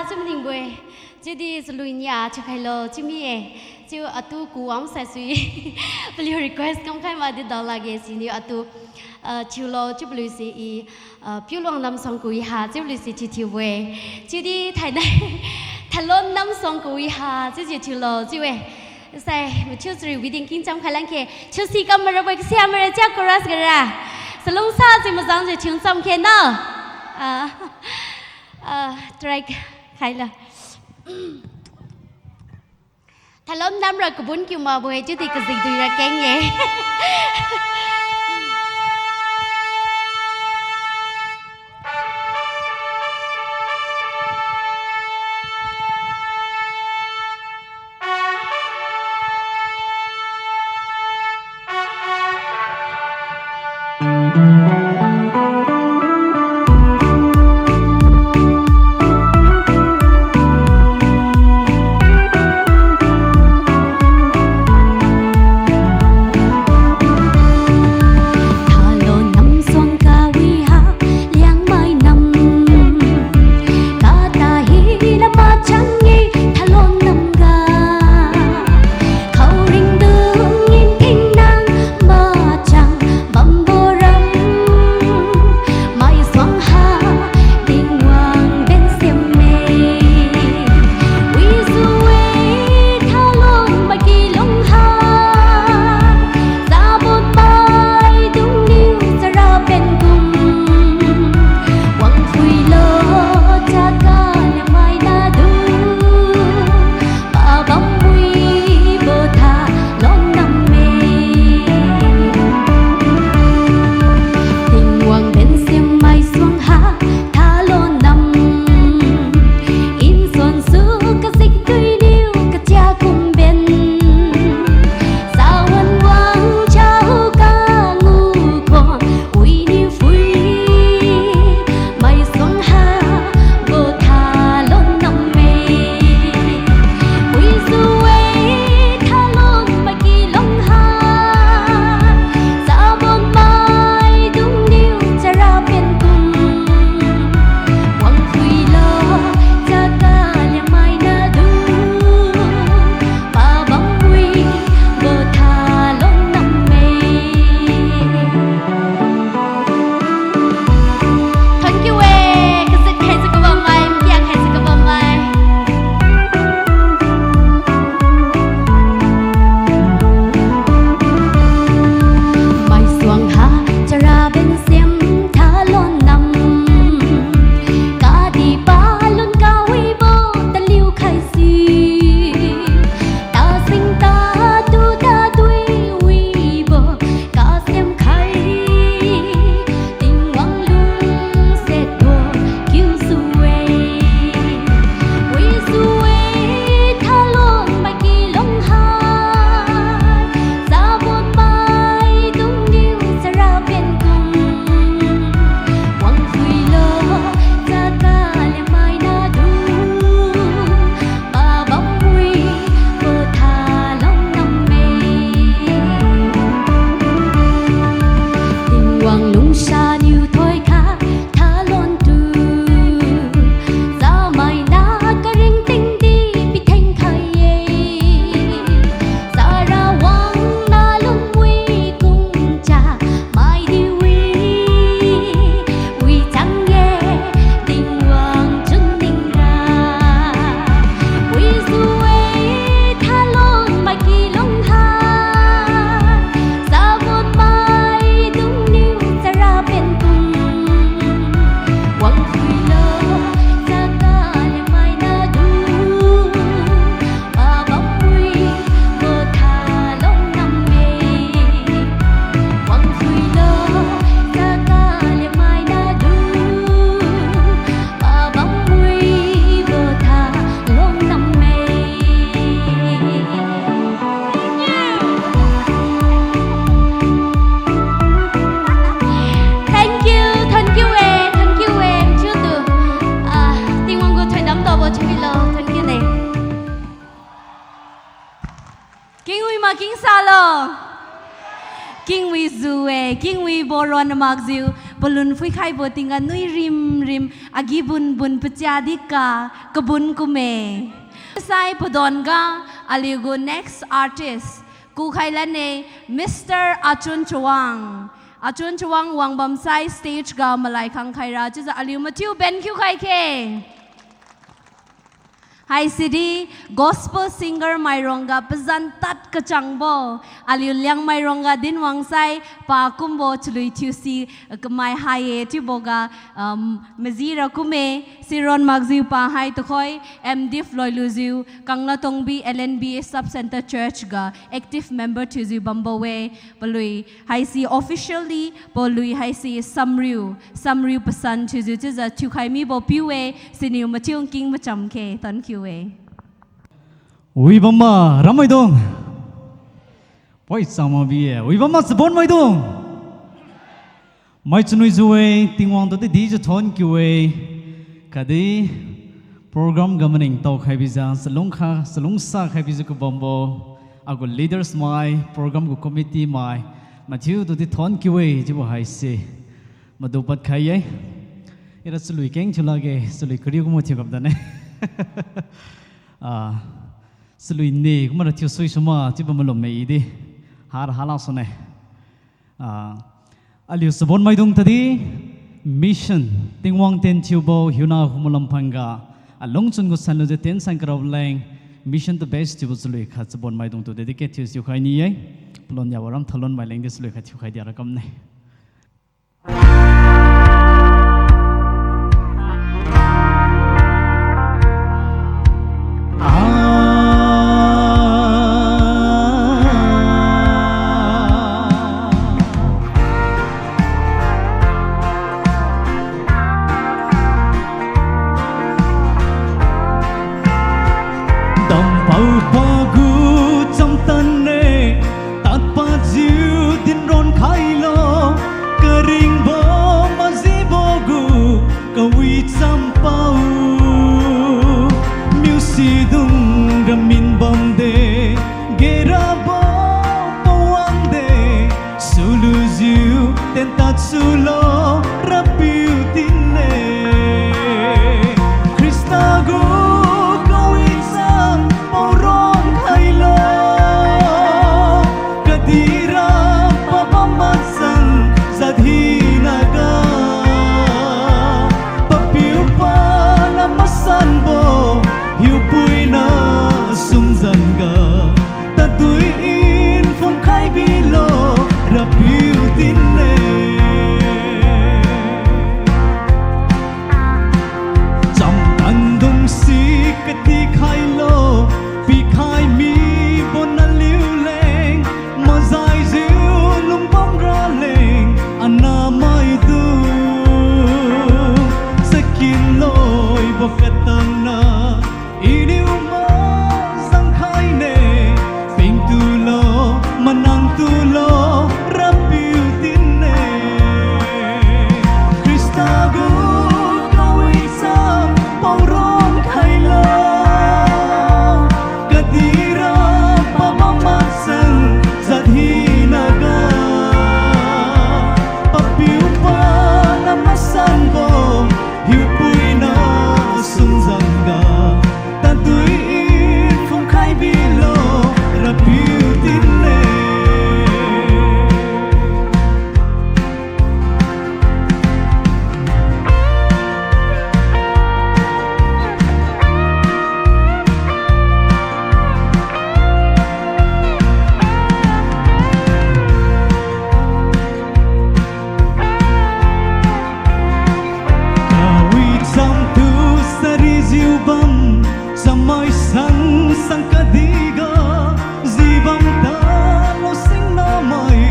Chiu maningbo-e. Chiudi chalui nia thiukhailo chiu mi-e. Chiu atu kuwang saisui. Paliu request kamkhai madi dao lakge siniu atu, ah, thiulo chiu paliu si i, ah, Piuluang Namsuang kawi ha chiu paliu si thiu thiubo-e. Chiudi thainai Thalon Namsuang kawi ha chiujiu thiulo chiu-e. Sai mathiu chari wedding kingcham khai langkhe. Thiusi kam marabo-e, kasi amara chia chorus gara. Chalungsa si mazangjiu thiu cham khe na. Ah, ah, track khailo. Thalon namra kabun kiu makbo-e chiudi kazikdui ra keng-e. Thalon namsuang kawi ha, Liangmai nam. Kata hina machang-e, Thalon namga. Khaoringdung nginting nang machang bambo ram. Maisuang ha Tingwang ben siam-e. Wisu-e Thalon maiki lungha. Sabon maidungniu chara pen kum. Wangphuilo chaga Liangmai nadu. Pabam wibo Thalon nam-e. Tingwang ben siam Maisuang ha Thalon nam. Nsuan su kazikdui niu kachia kum ben. Sawan wang chao kangu khon winiu phui. Maisuang habo Thalon nam-e. Wisu-e Thalon maiki lungha. Sabon maidungniu chara pen kum. Wangphuilo chaga Liangmai nadu. Pabam wibo Thalon nam-e. Thank you e. Kazit khaijiu kabammai, mkia khaijiu kabammai. Maisuang ha chara ben siam Thalon nam. Kadihpalun kawibo taliu khaisi. Tasing tatu tadui wibo kasiam khai. Tingwang lungsiatbo kiusu-e. Wisu-e Thalon maiki lungha. Sabon maidungniu chara pen kum. Wangphuilo chaga Liangmai nadu. Pabam wibo Thalon nam-e. Tingwang lungsaniu thoikha Thalon tu. Chamaina karingting di pitheng khai-e. Chara wang nalun wi kumcha maidi wi. Wi chang-e Tingwang chunning ra. Wisu-e Thalon maiki lungha. Sabon maidungniu chara pen kum. Wangphuilo chaga Liangmai nadu. Pabam wibo Thalon nam-e. Wangphuilo chaga Liangmai nadu. Pabam wibo Thalon nam-e. Thank you, thank you e, thank you e, chiutu. Ah, Tingwang gu thoidam tabo chiubilo, thank you ne. Kingwi ma kingsalo. Kingwi ju-e, kingwibo ron makjiu. Palun phuikhaibo tingga nui rimrim agi bunbun pachia di ka kabun kume. Sai padonga aliugu next artist kukhai lane, Mister Achun Chawang. Achun Chawang wangbam sai stage ga malai khang khaira chiujiu aliu mathiu ben khiu khai khe. Haisidi gospel singer mairongga pazan tad kachangbo, aliu Liangmai rongga dinwang sai pa kumbo chalui thiusi kamai hai-e chiuboga, um, majira kume, siron makjiu pa hai tukhoi M.Div loilujiu Kanglatongbi L.N.B.A Sub Centre Church ga active member thiujiu bambo-e, palui haise officially palui haise samriu, samriu pasan thiujiu chiujiu thiukhai mibo piu-e, siniu mathiu nking macham khe, thank you-e. Wibamma rammaidung. Poi chamabi-e, wibamma chabonmaidung. Mai chunwijiu-e, Tingwang tu di dijiu thon kiu-e. Khatdi program ga maningtao khaibijiu, chalungkha, chalungsa khaibijiu kabambo agu leaders mai, program gu committee mai, mathiu tu di thon kiu-e chiubo haise madu pad khai-e. Ira chalui keng thiu lakge, chalui kariu kumbo thiu gapdane. Ah, chalui ne kumra thiusui suma chiubo malum me idi. Har hala sune. Ah, aliu chabonmaidung tadi mission, Tingwang tien thiubo hiuna humu lamphan ga alungchun gu sanlujiu tien san karao leng, Mission to Best thiubo chalui khat chabonmaidung tu dedicate thiu thiukhai ni-e. Palon yabo ram thalon mai lengdi chalui khat thiukhai diara kamne. Dampao pagu chamtanne, tadpadjiu dinron khailo, karingbo majibo gu kawichampao, miusidung ramin bamde, gerabo pawangde, sulujiu tentad sulo, Rapiu tinne. Khrista gu kawicham paoron khailo, kadihra pabam masan jat hinaga, Papiu pana masanbo, Hiupuina sumzan ga, tadui nphumkhai bilo, Rapiu tinne. Chamtandungsi katikhailo, pikhai mibo naliu leng, majaijiu lungbam raleng, anahmaidung, chakin loibo katangna, iniu mazang khaine, pingtulo, manangtulo, Rapiu tinne. Khrista gu kawicham paoron khailo, kadihra pabam masan jat hinaga, Papiu pana masanbo, Hiupuina sumzan ga, tadui nphumkhai bilo, Rapiu tinne. Kawicham tu sarijiu bam, chamai sang sang kadihga, jibam talo singnamai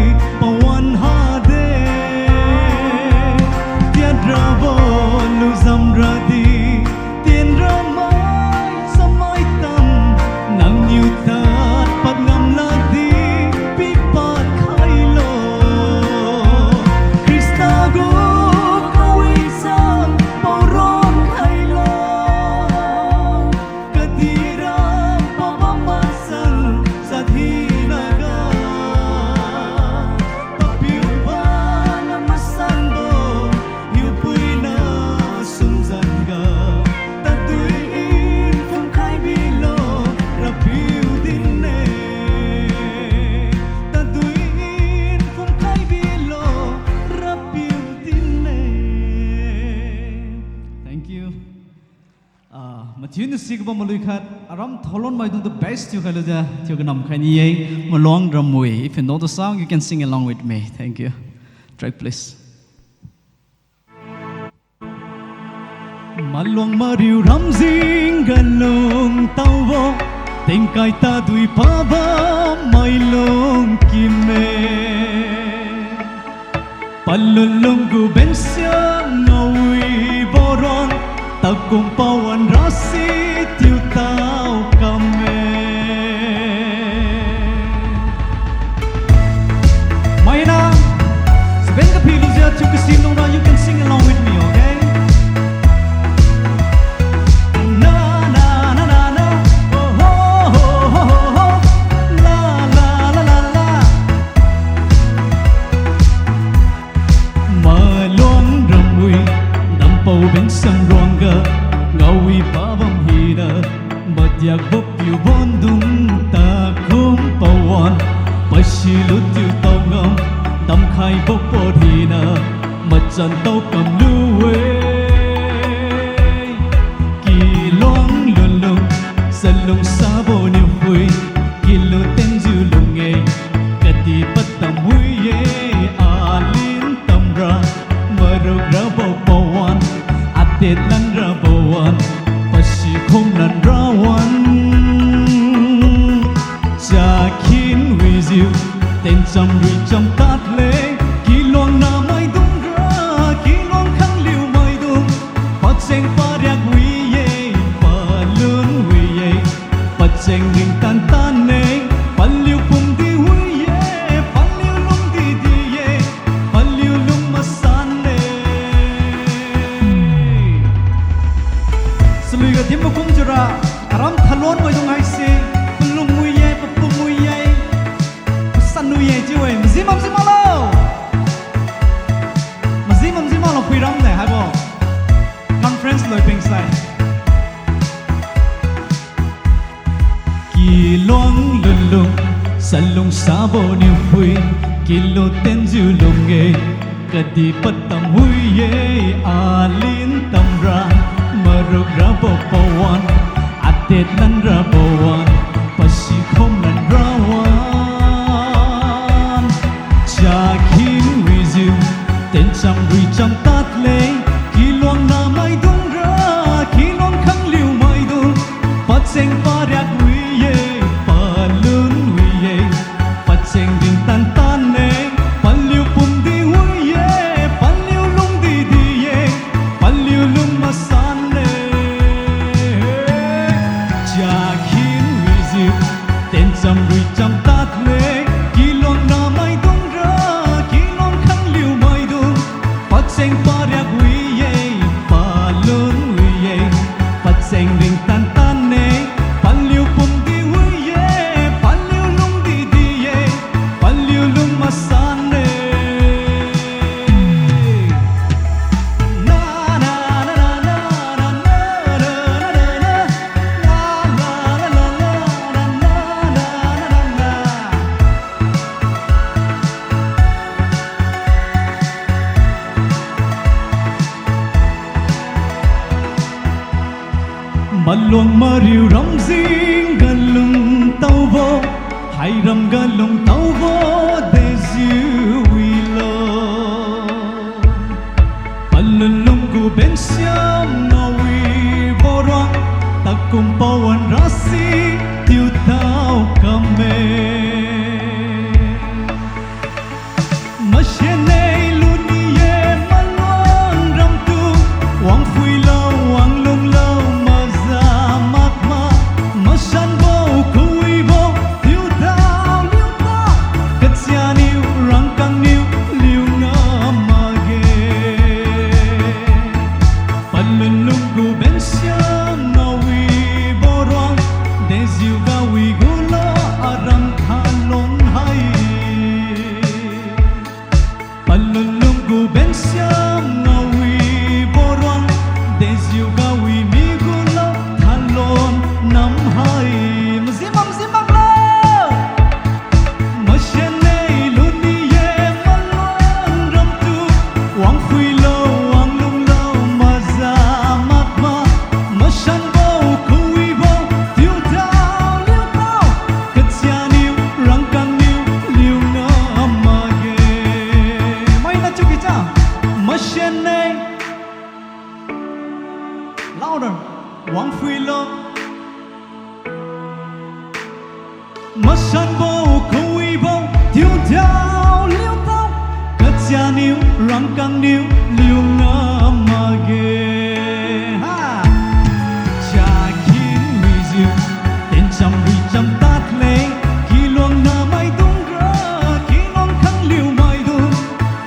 pawan hade. Tiadrabo lujam radi, tienramai chamai tam, nangniu tadpad ngam lakdi, pipad khailo. Khrista gu kawicham paoron khailo, kadihra pabam ma Siga bam malui khat, aram thaolon maidung tu best thiukhai lujiu, thiu kanam khai ni-e, Maluang Ramwi. If you know the song, you can sing along with me. Thank you. Track, please. Maluang mariu ramjing ga lungtaobo, tingkai tadui pabam mailung kime. Palun lunggu bensiam ngaowibo ruang, takum pawan rasi tiutao kamme. Maina, seben kaphi lujiu thiu kasi nung ra, you can sing along with me, okay? Na, na, na, na, na. Oh, ho, ho, ho, ho, ho. La, la, la, la, la. Maluang Ramwi, dampao bensiam ruangga, ngaowi pabam hina, madiakbo piu bondung takum pawan, pasi lutiu tao ngam, damkhaibo pot hina, machan tao kamlu-e. Kiluang lunlung, salung sabo niu phui, kilu tenjiu lung-e, kadih patam wi-e, alin tamra, maruk rabo pawan, atet lan rabo wan, pasi khum lan ra wan. Chakhin wijiu, tencham ruicham tad le, kiluang namaidung ra, kiluang khangliu maidung, pacheng pariak wi-e, palun wi-e, pacheng ringtan tan-e, paliu pumdi wi-e, paliu lungdi di-e, paliu lung masan-e. Salui ga din makum jiura, aram thaolon maidung haise, palung wi-e, papum wi-e, pasan wi-e chiu-e, maji mamji maklo. Maji mamji maklo phuiram ne haibo. Conference loipeng sai. Kiluang lunlung, salung sabo niu phui, kilu tenjiu lung-e, kadih patam wi-e, alin tamra, maruk rabo pawan, atet lan rabo wan, pasi khum lan ra wan. Chakhin wijiu, tencham ruicham tad le, kiluang namaidung ra, kiluang khangliu maidung, pacheng pariak wi-e, palun wi-e, pacheng ringtan tan-e, paliu pumdi wi-e, paliu lungdi di-e, paliu lung masan-e. Chakhin wijiu, tencham ruicham tad le, kiluang namaidung ra, kiluang khangliu maidung, pacheng pariak wi-e, palun wi-e, pacheng ringtan tan-e, paliu pumdi wi-e, paliu lungdi di-e, paliu lung masan-e. Maluang mariu ramjing ga lungtaobo, hairam ga lungtaobo dejiu wilo. Palun lunggu bensiam ngaowibo ruang, takum pawan rasi tiutao kamme. Masian-e luni-e maluang ramtu, wangphuilo, wanglunglo, maza makma, masanbo, kawibo, liudao, liuta, kachia niu, rangkang niu, liu ngam makge. Palun lunggu bensiam ngaowibo ruang, de Masanbo kawibo tiudiao liutao, kachaniu rangkangniu liu ngam makge. Ha! Chakhin wijiu, tencham wicham tadle, kiluang namaidung ga, kiluang khangliu maidung,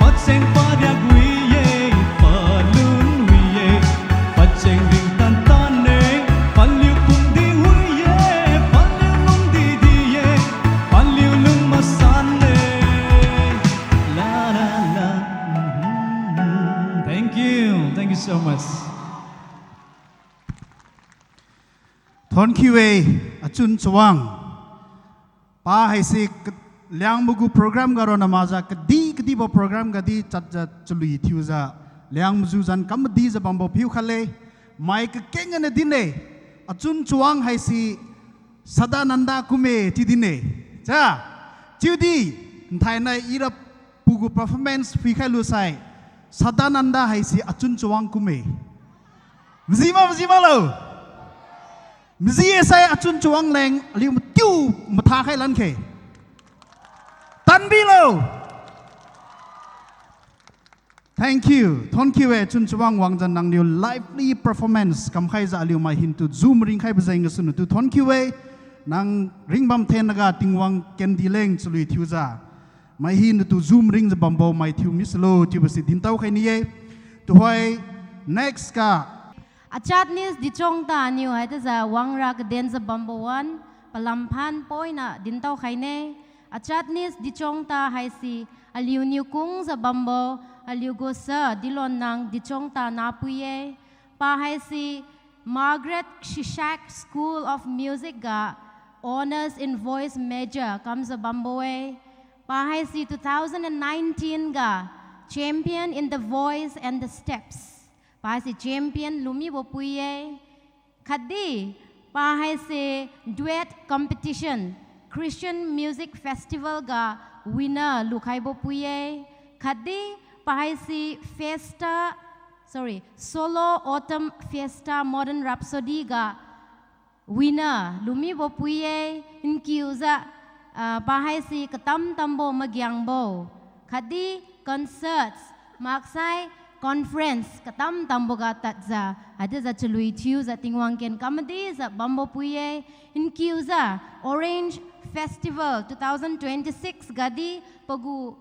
pacheng pariak wi-e, palun wi-e, pacheng ringtan tane, paliu pumdi wi-e, paliu lungdi di-e, paliu lung masanne. La, la, la. Mhm. Thank you. Thank you so much. Thonkiu-e, achun chawang. Pa haise k-, Liangmai gu program ga ronna makjiu kadih kadihbo program gadi chatjiu chalui thiujiu, Liangmai ju zan kam madijiu bambo piu khatle, mai kakeng ganiu din-e, achun chawang haise Sadananda kumme chiu din-e. Cha, chiudi, nthainai ira pagu performance phuikhai lusai, Sadananda haise achun chawang kumme. Maji ma, maji maklo. Maji-e sai achun chawang leng aliu matiu mathakhai lankhe. Tanbilo. Thank you. Thonkiu-e, chun chawang wangjiu nangniu lively performance kamkhaijiu aliu mai hinatu ju maringkhaibo jeng gasuniu tu thonkiu-e. Nang ringbam thennaga Tingwang kendi leng chalui thiujiu, mai hinatu ju maringjiu bambo mai thiu misilo chiubo si dintao khai ni-e. Tuhoi, next ga Achatnis Dichongta niu haichiujiu wangra kadenjiu bambo wan, palamphan poina dintao khaine. Achatnis Dichongta haise aliuniu kungjiu bambo, aliugu sa Dilonnang Dichongta nahpui-e. Pa haise Margaret Shishak School of Music ga Honours in Voice major kamjiu bambo-e. Pa haise two thousand and nineteen ga Champion in the Voice and the Steps, pa haise champion lumibo pui-e. Khatdi pa haise duet competition, Christian Music Festival ga winner lukhaibo pui-e. Khatdi pa haise Fiesta, sorry, Solo Autumn Fiesta Modern Rhapsody ga winner lumibo pui-e. Nkiujiu, ah, pa haise katam tambo magiangbo khatdi concerts maksai conference katam tambo ga tadjiu haichiujiu chalui thiujiu Tingwang ken kam madijiu bambo pui-e. Nkiujiu Orange Festival two thousand twenty-six gadi pagu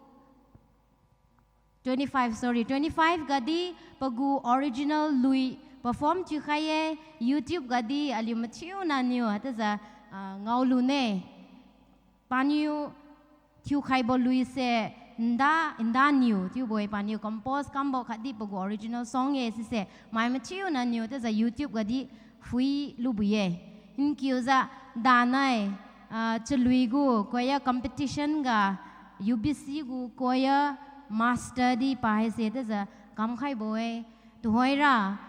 twenty-five, sorry, twenty-five gadi pagu original lui perform thiukhai-e. YouTube gadi aliu mathiu naniu haichiujiu, ah, ngaolune. Paniu thiukhaibo luise Nda, Nda Niu chiubo-e, paniu compose kambo khatdi pagu original song-e sise. Mai mathiu naniu chiujiu YouTube gadi phui lubo-e. Nkiujiu danai, ah, chalui gu choir competition ga U B C gu choir master di pa haise chiujiu kamkhaibo-e. Tuhoira,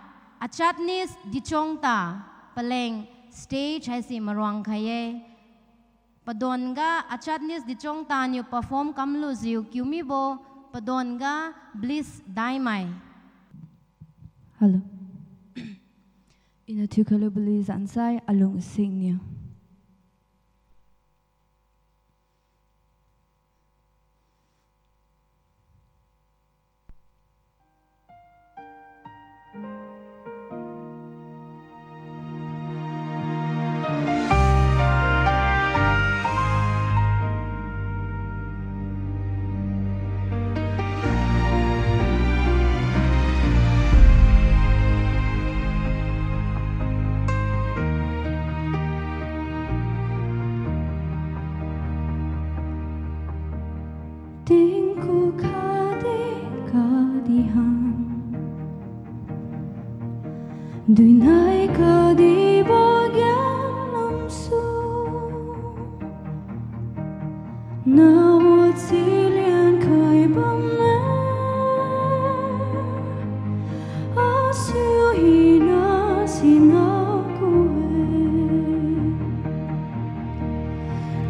Achatnis Dichongta paleng stage haise maruang khai-e. Padonga Achatnis Dichongta niu perform kamlujiu kiumibo padonga Bliss Daimai. Hello. Iniu thiukhailubo lui zansai Alung Singniu. Tingku khatdi khatdi han, duinai khatdi bo giam lamsu, nawat silian khai bamme, asiu hina sina ku-e.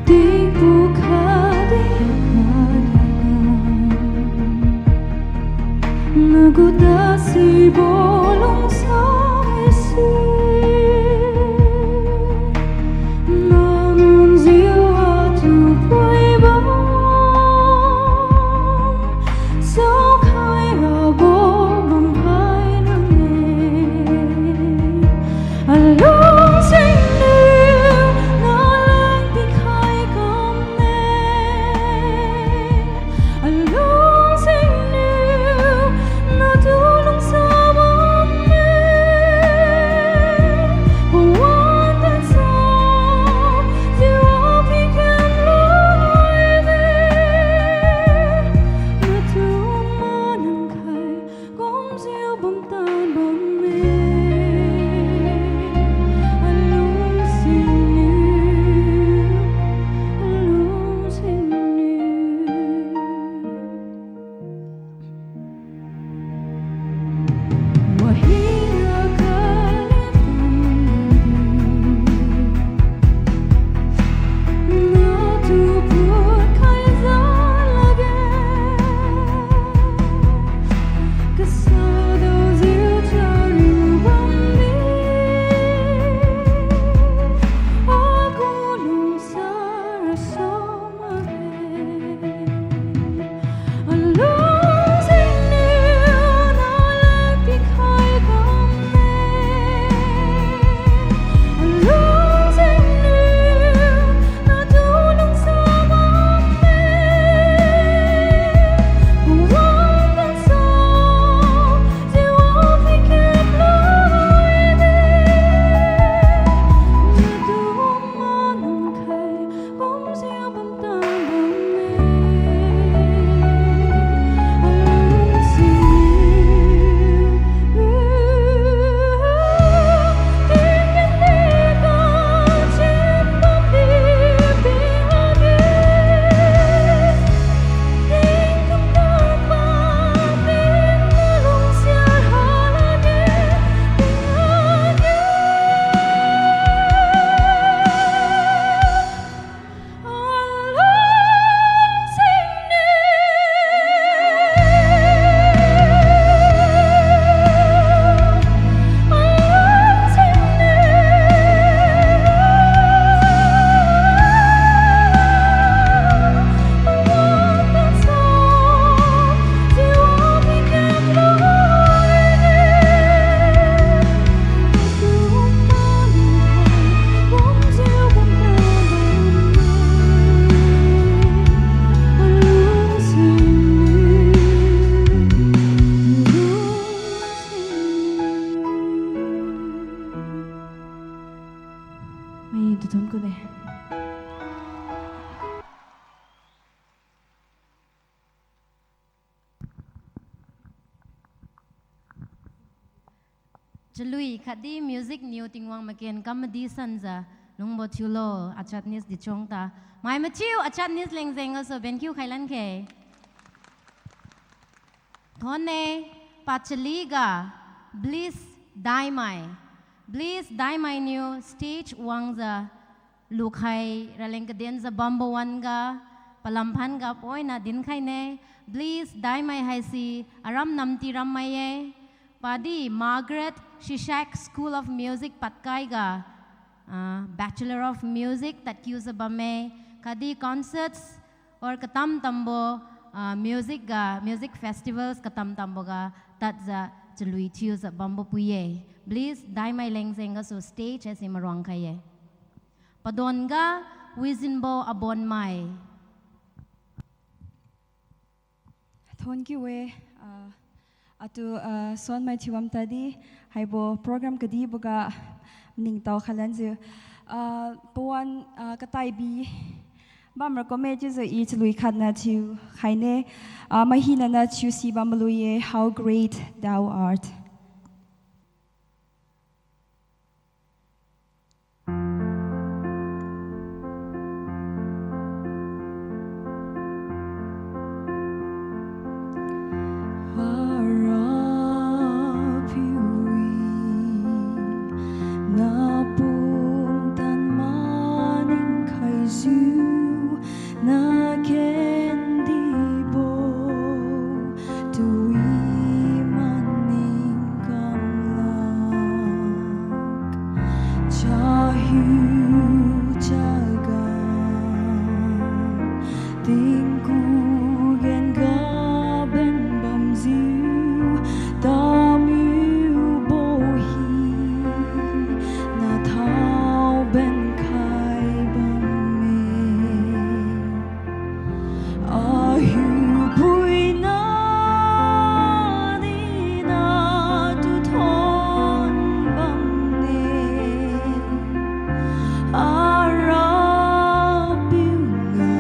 Tingku khatdi khatdi han, nagu tasibo lungsa haise, nanunjiu ha Chalui khatdi music niu Tingwang maken kam madi sanjiu lungbo thiulo, achatnis dichungta. Mai mathiu achatnis leng jeng gasu benkiu khailan khe. Thonne, pachali ga, Bliss Daimai. Bliss Daimai niu stage wangjiu lukhai raleng kadenjiu bambo wan-ga, palam phan-ga poina dinkhaine. Bliss Daimai haise aram Namti rammai-e. Padi Margaret Shishak School of Music Patkai ga, ah, Bachelor of Music tadkiujiu bamme. Khatdi concerts or katam tambo, ah, music ga, music festivals katam tambo ga tadjiu chalui thiujiu bambo pui-e. Bliss Daimai leng jeng gasu stage haise maruang khai-e. Padon ga Wizinbo Abonmai. Thonkiu-e, ah, atu, ah, suanmai thiubam tadi, haibo program kadiboga maningtao khalanjiu, ah, pawan, ah, kataibi bamra kumme chiujiu i chalui khatna thiu khaine, ah, mahinaniu thiusi bambo lui-e, How Great Thou Art. Parapiu-e, napumtan maningkhaijiu, nakendibo tu i maning kamlak. Chahiu chaga tingku genga ben bamjiu, tamiubo hina thao benkhai bamme. Ahiupuina nina tu thon bamne, Arapiu nga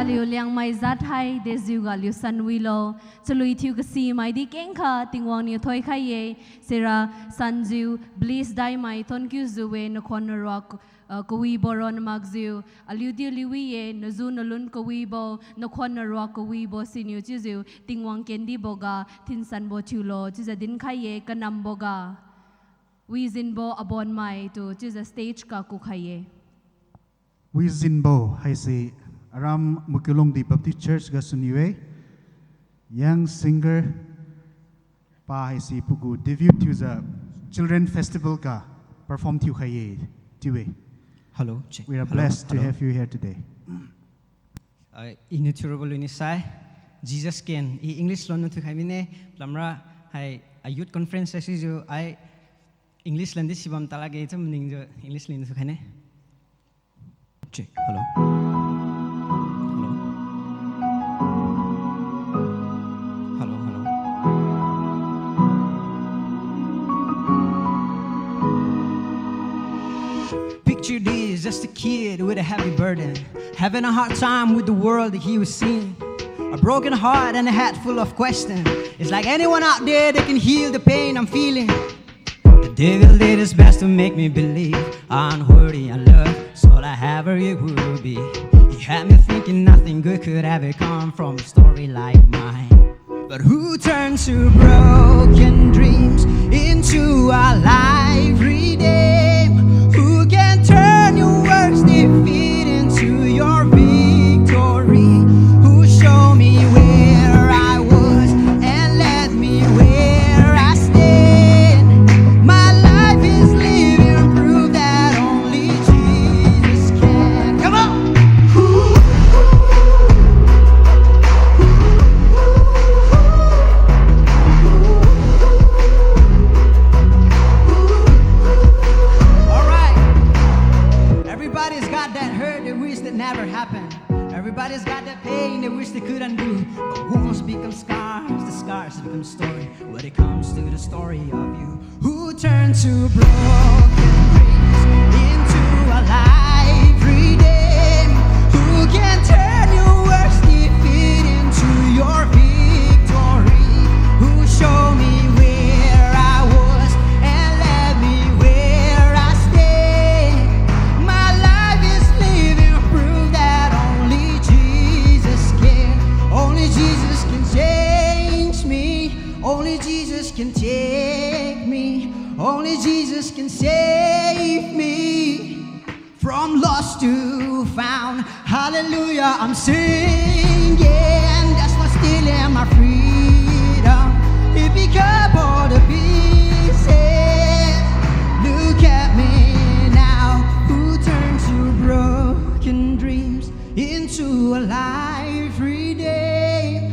Aliu Liangmai jat hai dejiuga aliu san wilo. Chalui thiu kasimaidi kengkha Tingwang niu thoikhai-e. Sira sanjiu Bliss Daimai thonkiujiu-e, nakhon naruak, ah, kawibo ron makjiu. Aliudi aliu wi-e, naju nalun kawibo, nakhon naruak kawibo siniu chiujiu Tingwang kendiboga thinsanbo thiulo chiujiu dinkhai-e, kanamboga Wijinbo Abonmai tu chiujiu stage ga kukhai-e. Wijinbo haise aram Mukiulongdi Baptist Church gasu niu-e, young singer pa haise pagu debut thiujiu Children Festival ga perform thiukhai-e chiu-e. Hello, check. We are blessed to have you here today. Ah, iniu thiurabo lui nisai, Jesus Can, i English lonna thiukhai mine, lamra hai, a youth conference haisijiu, ai English landi sibam talakge chiu maningjiu English lonna thiukhaine. Check, hello. Hello. Hello, hello. Picture this, just a kid with a heavy burden, having a hard time with the world that he was seeing. A broken heart and a head full of questions. It's like anyone out there that can heal the pain I'm feeling. The devil did his best to make me believe I'm unworthy, unloved, so all I ever will be. He had me thinking nothing good could ever come from a story like mine. But who turns your broken dreams into a life redeemed? Who can turn your worst defeat into your victory? Who show me where I was and led me where I stand? My life is living proof that only Jesus can. Come on! All right. Everybody's got that hurt they wish that never happened. Everybody's got that pain they wish they could undo. But wounds become scars, the scars become story. When it comes to the story of you, who turns your broken dreams into a life redeemed? Who can turn your worst defeat into your victory? Who show me where I was and led me where I stand? My life is living proof that only Jesus can, only Jesus can change me. Only Jesus can take me. Only Jesus can save me from lost to found. Hallelujah, I'm singing. That's not stealing my freedom. He pick up all the pieces. Look at me now. Who turns your broken dreams into a life redeemed?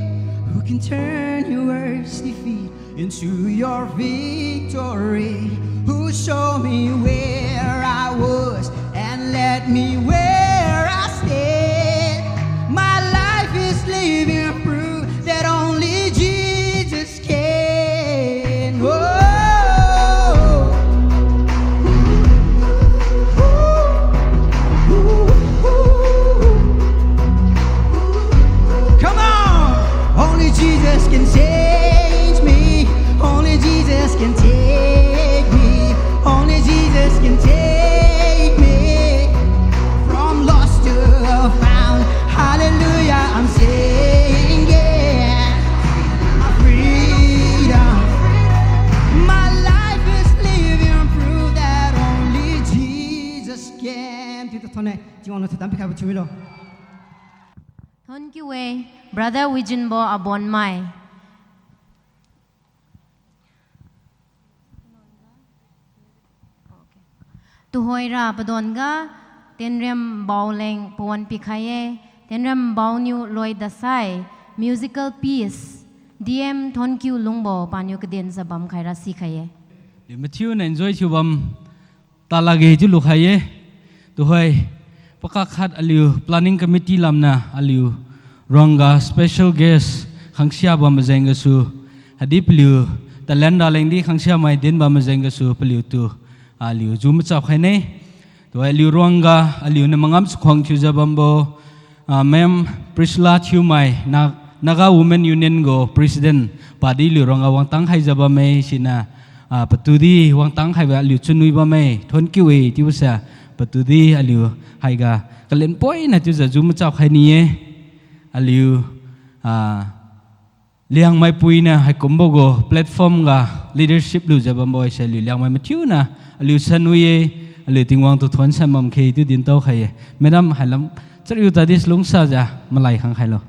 Who can turn your worst defeat into your victory? Who show me where I was and led me where I stand? My life is living proof that only Jesus can. Oh. Come on! Only Jesus can change me. Only Jesus can take me. Only Jesus can take me from lost to found. Hallelujah, I'm singing my freedom. My life is living proof that only Jesus can. Tiu tu thonne, Tingwang niu thiutam pikhaibo thiumilo. Thank you e, Brother Wijinbo Abonmai. Tuhoira padonga, Tenrem Baoleng pawan pikhai-e, Tenrem Baoniu loi dasai, musical piece, D M Thonkiu Lungbo paniu kadenjiu bamkhaira sikhai-e. Di mathiu na enjoy thiubam talakge chiu lukhai-e. Tuhoi, pakak khat aliu planning committee lamniu aliu ruangga special guest khangsia bam majeng gasu, khatdi paliu talent ralengdi khangsia mai din bam majeng gasu paliutu aliu ju machap khaine. Tuhoi aliu ruangga aliuniu mangam chakhuang thiujiu bambo Ah, Ma'am Priscilla Thiumai, Na-, Naga Women Union gu President, padi aliu ruangga wangtang khaijiu bamme siniu, ah, patudi wangtang khaibo aliu chunwi bamme, thonkiu-e chiubose, patudi aliu haiga kalen poiniu chiujiu ju machao khai ni-e, aliu, ah, Liangmai puiniu haikumbo gu platform ga leadership lujiu bambo haise aliu Liangmai mathiuniu aliu sanwi-e, aliu Tingwang tu thuon san bam khe chiu dintao khai-e. Madam hailam chariu tadi salungsajiu malai khang khailo.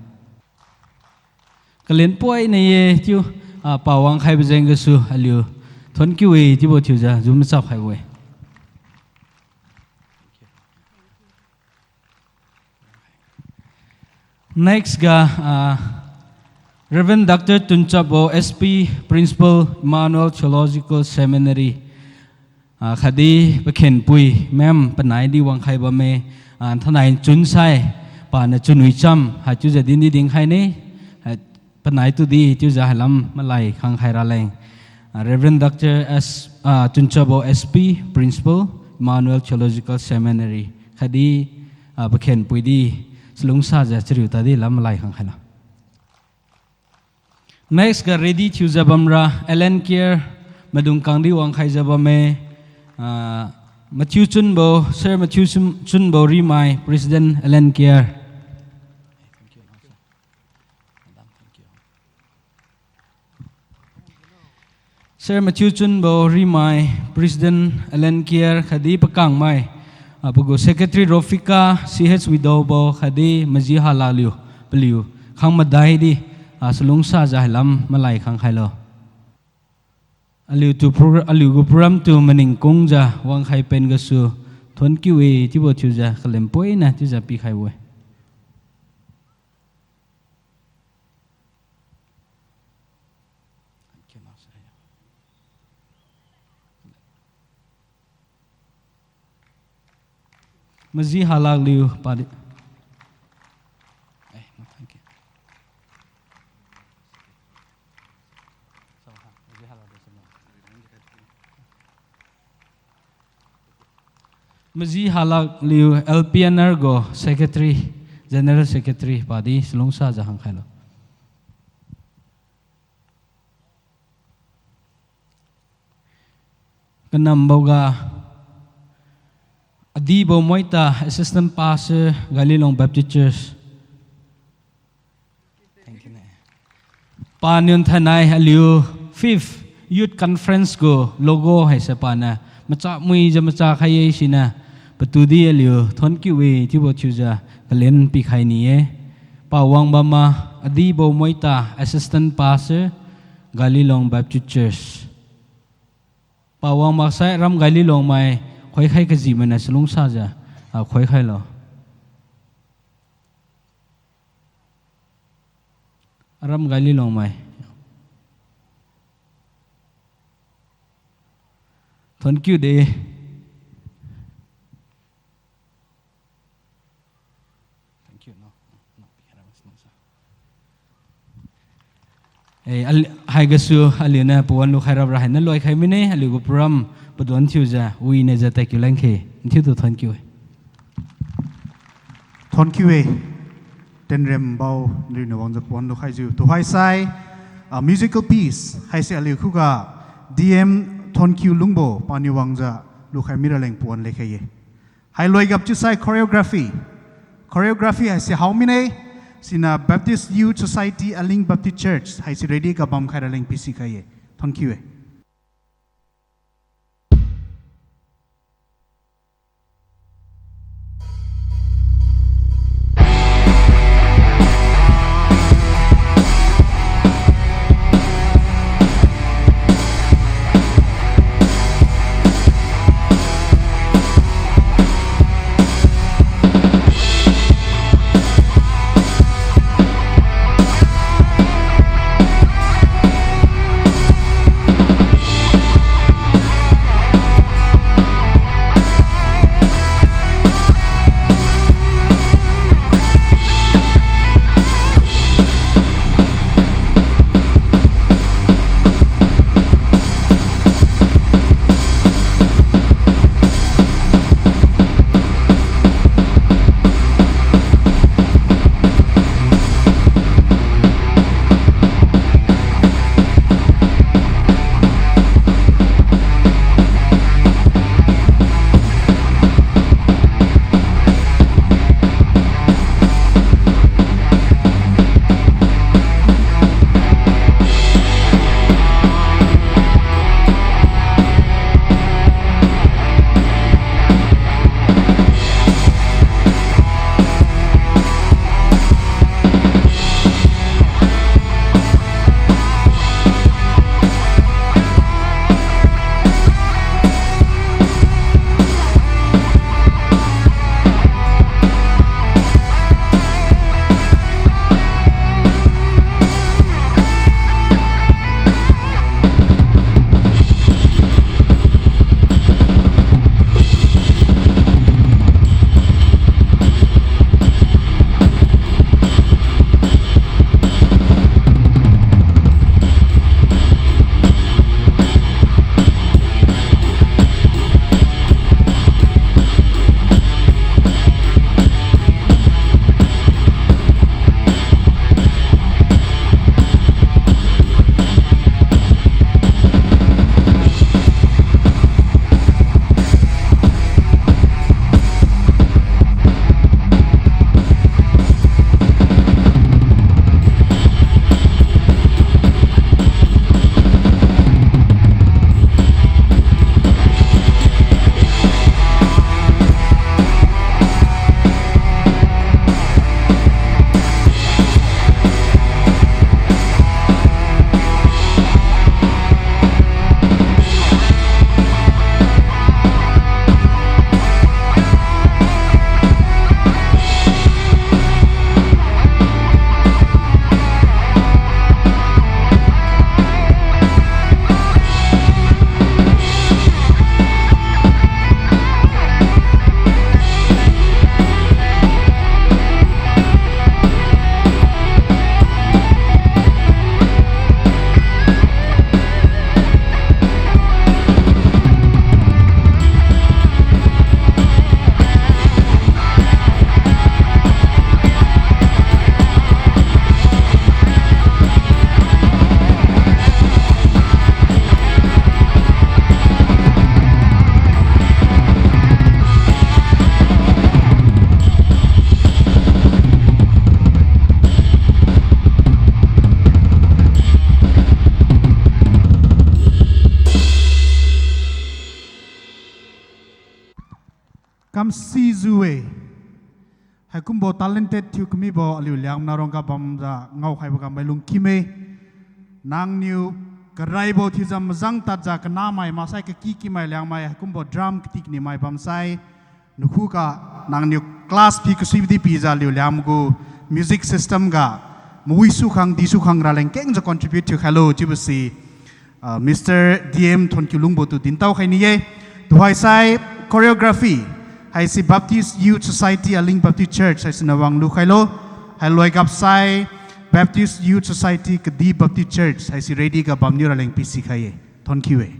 Kalen poiniu ye chiu, ah, pawang khaibo jeng gasu aliu thonkiu-e chiubo thiujiu ju machao khaibo-e. Next ga, ah, Reverend Doctor Tunchapbo S P, Principal, Emmanuel Theological Seminary, ah, khatdi pakhenpui, Ma'am, panai di wangkhai bamme, ah, thainai chunsai, paniu chunwi cham haichiujiu din di dinkhai ne, hai, panai tudi chiujiu hailam malai khang khai raleng. Ah, Reverend Doctor S, ah, Tunchapbo S P, Principal, Emmanuel Theological Seminary, khatdi, ah, pakhenpui di salungsajiu chariu tadi lam malai khang khailo. Next ga ready thiujiu bamra L N Care, madungkang di wangkhaijiu bamme, ah, Mathiu Chunbo, Sir Mathiu Chun-, Chunbo Rimai, President L N Care. Sir Mathiu Chunbo Rimai, President L N Care, khatdi pakangmai, ah, pagu Secretary Rofika, C H Widobo, khatdi maji halakliu, paliu, khang madai di, ah, salungsajiu hailam malai khang khailo. Aliutu progr-, aliu gu program tu maningkungjiu wangkhai pen gasu, thonkiu-e chiubo thiujiu kalen poiniu chiujiu pikhaibo-e. Maji halakliu padi. Maji halakliu L P N R gu Secretary, General Secretary padi salungsajiu khang khailo. Kanamboga, Adibo Moita, Assistant Pastor, Gaililong Baptist Church. Paniu thainai aliu fifth Youth Conference gu logo haise paniu macha muijiu macha khai-e siniu, patudi aliu thonkiu-e chiubo thiujiu kalen pikhai ni-e. Pawang bamma Adibo Moita, Assistant Pastor, Gaililong Baptist Church. Pawang maksai aram Gaililongmai khoikhai kajimainiu salungsajiu, ah, khoikhailo. Aram Gaililongmai. Thonkiu de. Eh, al-, haigasu aliuniu pawan lukhai rap ra hainiu loikhai mine, aliu gu program paduan thiujiu winijiu tadkiu leng khe. Nthiutu thonkiu-e. Thonkiu-e. Tenrembo nriuniu wangjiu pawan lukhaijiu. Tuhoisai, ah, musical piece haise aliu khuga D M Thonkiu Lungbo paniu wangjiu lukhai mira leng pawan lekhai ye. Hai loigap chiusai choreography. Choreography haise hao mine, siniu Baptist Youth Society, Aling Baptist Church haise ready ga bamkhai raleng pisikhai ye. Thonkiu-e. Thank you e. Haikumbo talented thiu kamibo aliu Liangmai na rongga bamjiu ngaokhaiboga mailung kime. Nangniu karaibo thiujiu majang tadjiu kanamai maksai kaki kimai Liangmai haikumbo drum kati kanimai bamsai, nakhuga nangniu class pi kasuibo di pijiu aliu Liangmai gu music system ga mawisu khang disu khang raleng kengjiu contribute thiukhailo chiubo si, ah, Mister D M Thonkiulungbo tu dintao khai ni-e. Tuhoisai choreography haise Baptist Youth Society Aling Baptist Church haisiniu wang lukhailo. Hailoi gapsai Baptist Youth Society Kadi Baptist Church haise ready ga bamniu raleng pisikhai-e. Thonkiu e.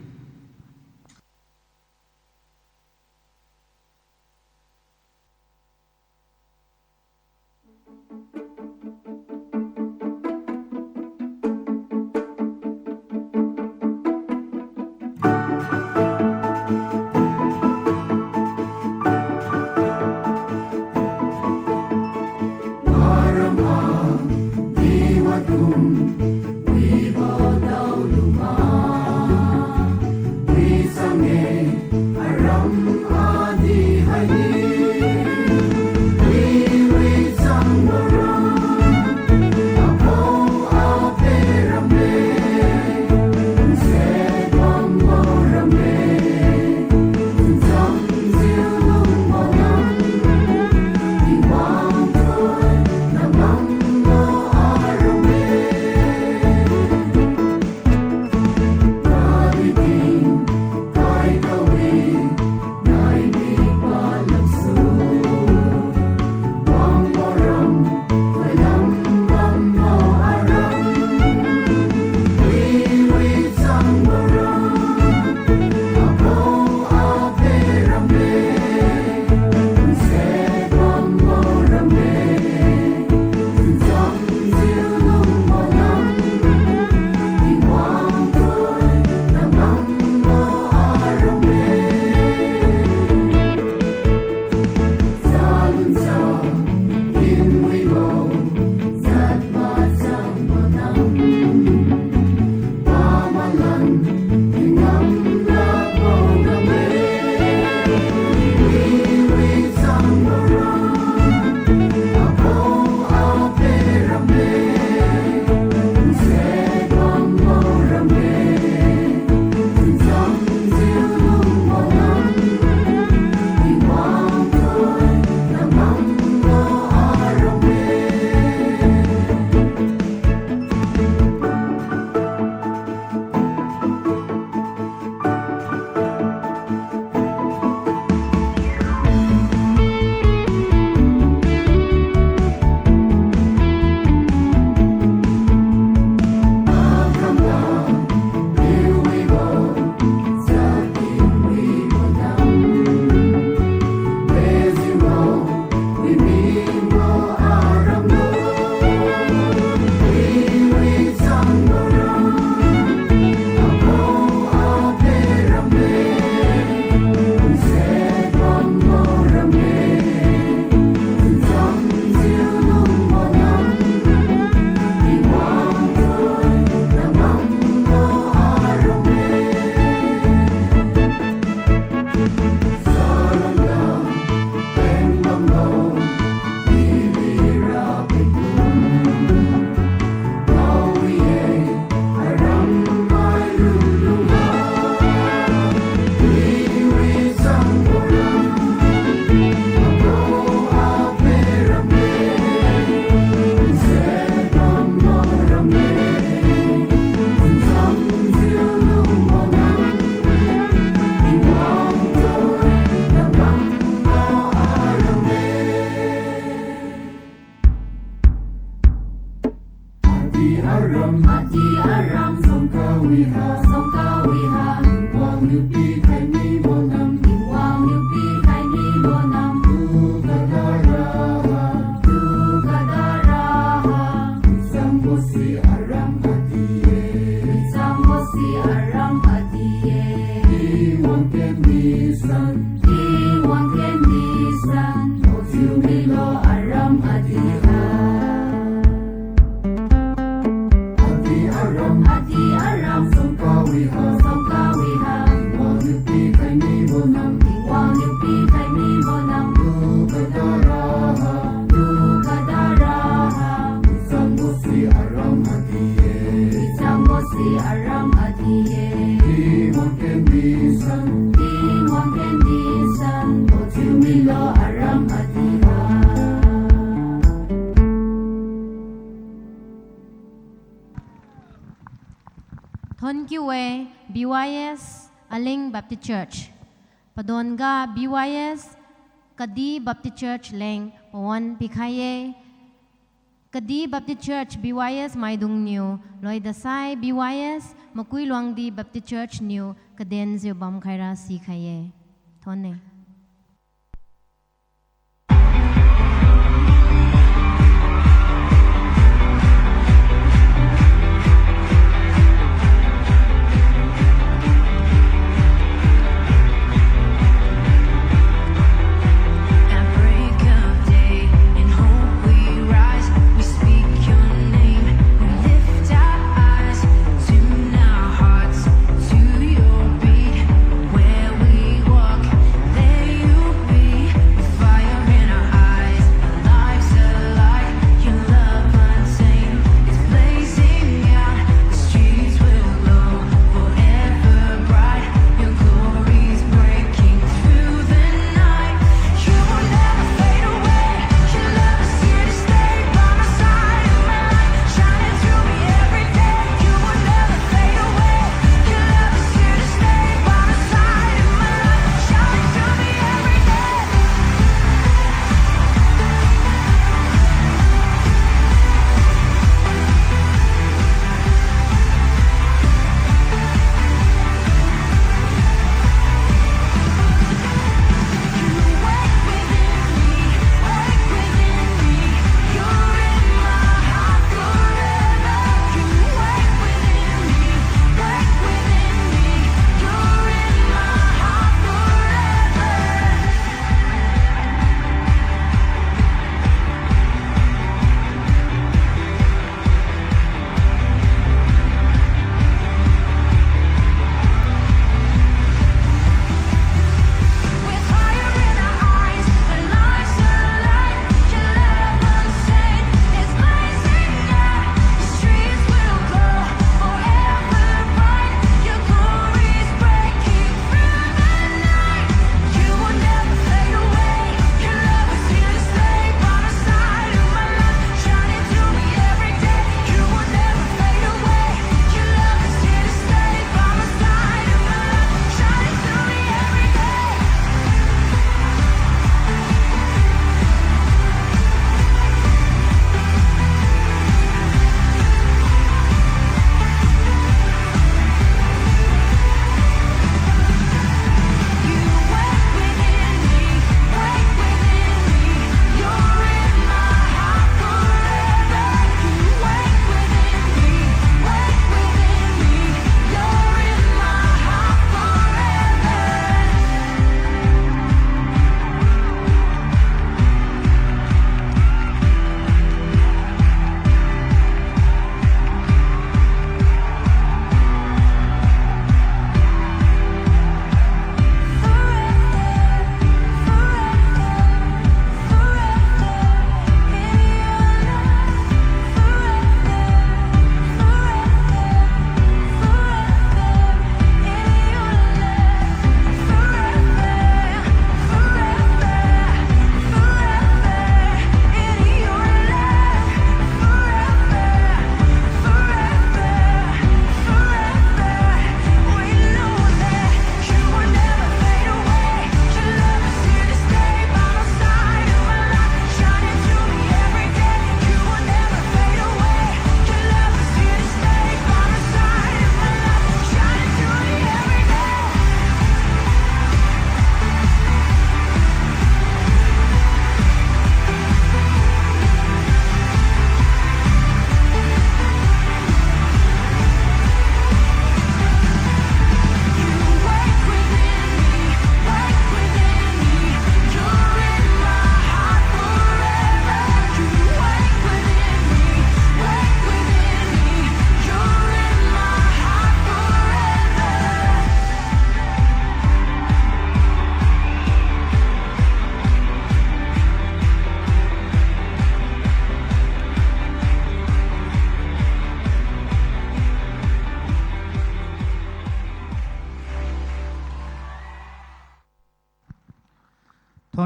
Thonkiu-e, B Y S Aling Baptist Church. Padonga B Y S Kadi Baptist Church leng pawan pikhai-e. Kadi Baptist Church B Y S maidungniu loidasai B Y S Makuiluangdi Baptist Church niu kadenjiu bamkhaira sikhai-e. Thon-e.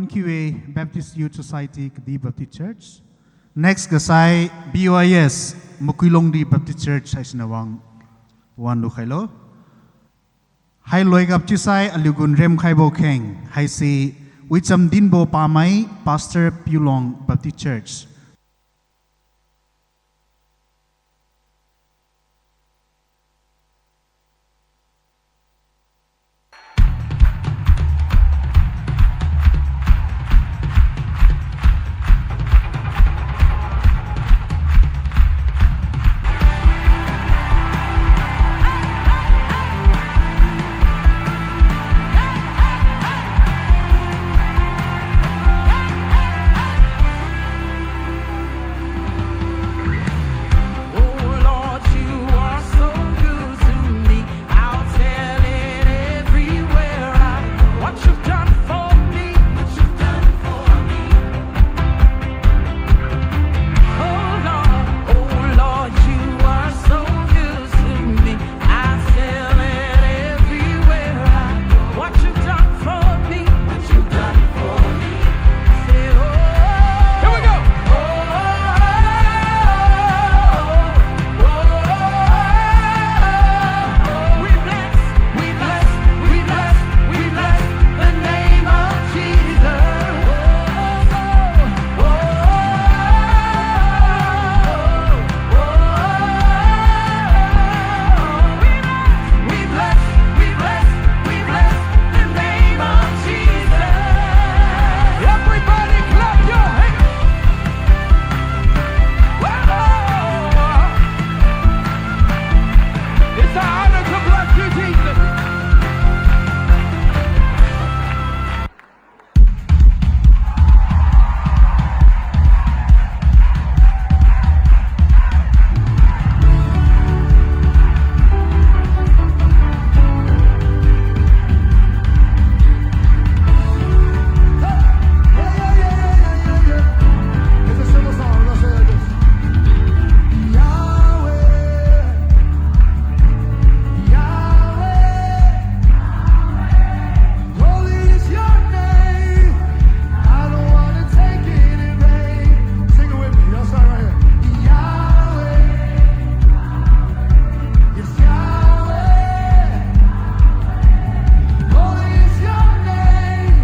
Q A Baptist Youth Society, Kadih Baptist Church. Next ga sai B Y S, Makuilongdi Baptist Church, haisiniu wang, wang lukhailo. Hai loigap chiusai aliu gun remkhaibo kheng, haise Wichamdinbo Pamai, Pastor Piulong Baptist Church. Oh Lord, you are so good to me. I'll tell it everywhere I go. What you've done for me, what you've done for me. Oh Lord, oh Lord, you are so good to me. I tell it everywhere I go. What you've done for me, what you've done for me. Say, oh. Here we go. Oh, oh, oh, oh. We bless, we bless, we bless, we bless the name of Jesus. Oh, oh, oh, oh. We bless, we bless, we bless the name of Jesus. Everybody clap your hands. Whoa. It's an honor to bless you, Jesus. It's a simple song. We're gonna say it like this. Yahweh, Yahweh, holy is your name. I don't wanna take it in vain. Sing it with me. Y'all start right here. Yahweh, it's Yahweh. Holy is your name.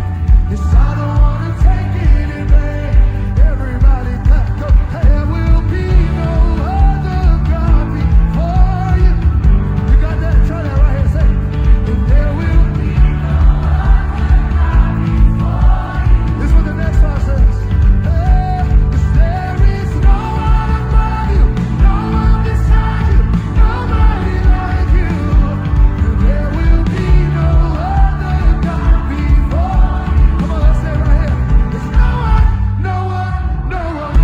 Yes, I don't wanna take it in vain. Everybody clap, go. There will be no other God before you. You got that? Try that right here. Say, and there will be no other God before you. This is what the next part says. Hey, 'cause there is no one above you, no one beside you, nobody like you. And there will be no other God before. Come on, let's say it right here. There's no one, no one, no one.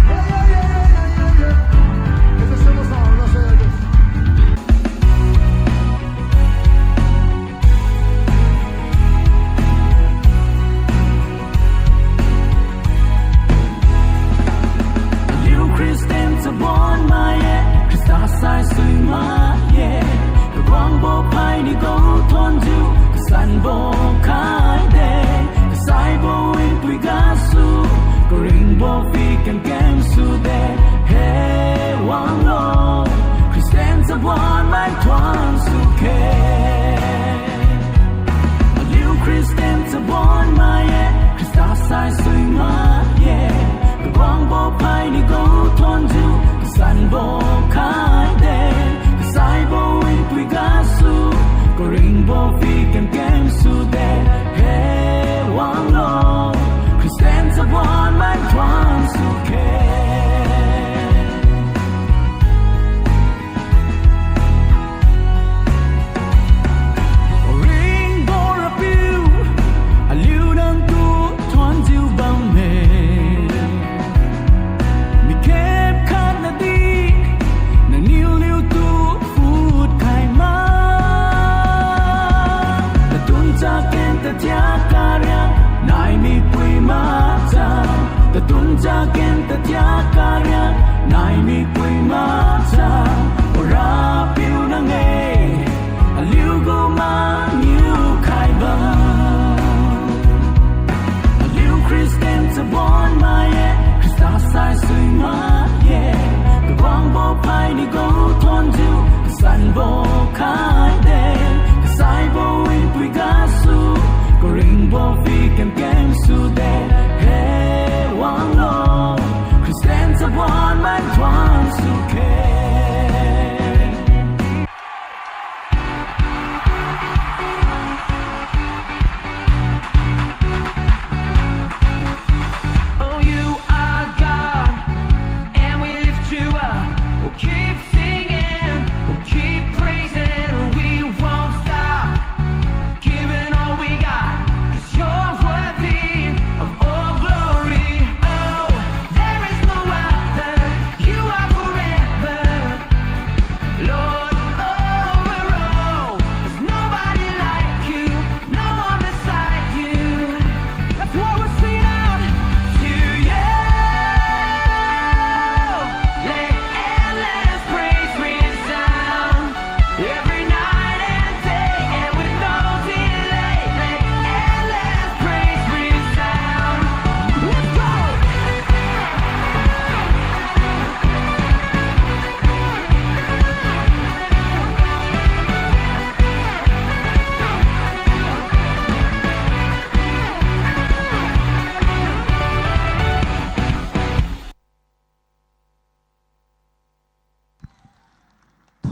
Hey, yeah, yeah, yeah, yeah, yeah, yeah. It's a simple song. We're gonna say it like this. Aliu Christian chabon mai-e, Khrista saisui mai-e. Kagangbo phaini gau thuonjiu, kasanbo khaide. Kasaibo win pui gasu, karingbo phi kengkeng sude. He wanglo, Christian chabon mai thuon sukhe. Aliu Christian chabon mai-e, Khrista saisui mai-e. Kagangbo phaini gau thuonjiu, kasanbo khaide. Kasaibo win pui gasu, karingbo phi kengkeng sude. He wanglo, Christian chabon mai thuon sukhe. Ringbo Rapiu, aliu nangtu thuonjiu bamme. Mikhep khatnadi, nangniu liutu phut khai ma. Tatun chaken tatiak kariak, nai mipui machang. Tatun chaken tatiak kariak, nai mipui machang.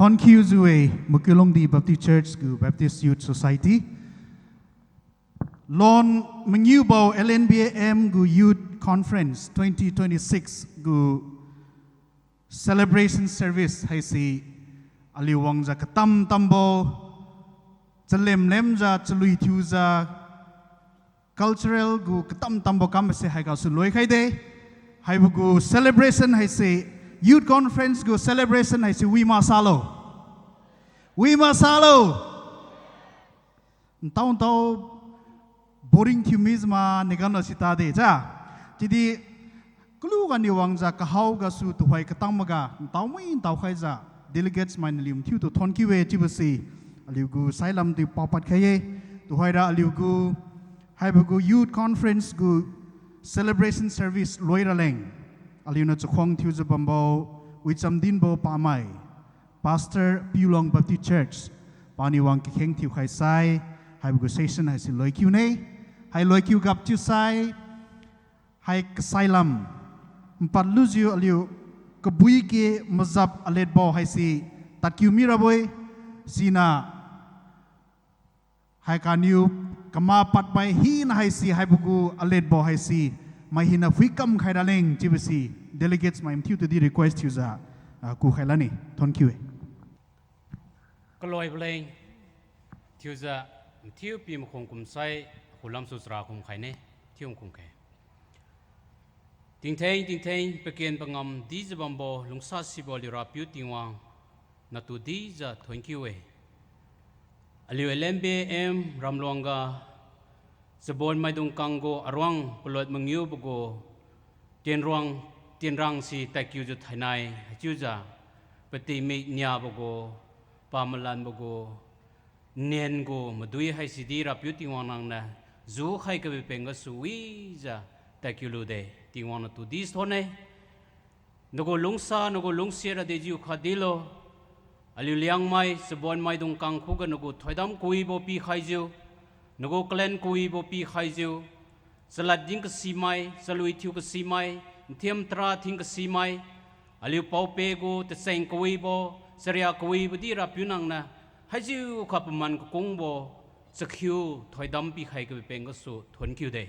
Thonkiujiu-e, Makuilongdi Baptist Church gu Baptist Youth Society. Lon mangiubo L N B A M gu Youth Conference twenty twenty-six gu celebration service haise aliu wangjiu katam tambo, chalem lemjiu, chalui thiujiu, cultural gu katam tambo kam haise haigasu loikhaide. Haibo gu celebration haise, Youth Conference gu celebration haise wi masalo. Wi masalo. Ntao ntao boring thiu mijiu ma nigan lo sitade cha. Chiudi kalu ganiu wangjiu kahao gasu tuhoi katang maga ntao mui ntao khaijiu delegates mai naliu mathiutu thonkiu-e chiubo si aliu gu sailam di paopad khai-e. Tuhoira aliu gu haibo gu Youth Conference gu celebration service loi raleng, aliuniu chakhuang thiujiu bambo, wicham dinbo pamai, Pastor Piulong Baptist Church, paniu wang kakheng thiukhai sai, haibo gu session haise loikiu ne, hai loikiu gap thiu sai, hai kasailam npad lujiu aliu Kabui ke Mazap Aletbo haise tadkiu mirabo-e, siniu hai kaniu kama padmai hina haise haibo gu aletbo haise mai hina phuikam khai raleng chiubo si delegates mai mathiutu di request thiujiu, ah, kukhai lani. Thonkiu-e. Kaloibo leng thiujiu mathiu pi makhum kumsai, khulamsu chara khum khaine, thiu khum khe. Tingtheng tingtheng paken pangam dijiu bambo lungsasibo aliu Rapiu Tingwang natu dijiu thonkiu-e. Aliu L N B M ramluangga chabonmaidung kang gu aruang palot mangiubo gu tienruang, tienrang si tadkiujiu thainai haichiujiu, patimik niabo gu, pamalanbo gu, nen gu madui haisi di Rapiu Tingwang nangniu jukhai kabi peng gasu wijiu tadkiu lude. Tingwang natu di thon-e. Nagu lungsa, nagu lungsiat ra dejiu khatdilo. Aliu Liangmai chabonmaidung kang khuga nagu thoidam kawibo pikhaijiu, nagu kalen kawibo pikhaijiu, chalad din kasimai, chalui thiu kasimai, nthiam tara thin kasimai, aliu pao-peh gu tacheng kawibo, charia kawibo di Rapiu nangniu haijiu kha paman kakungbo chakhiu thoidam pikhai kabi peng gasu thonkiu de.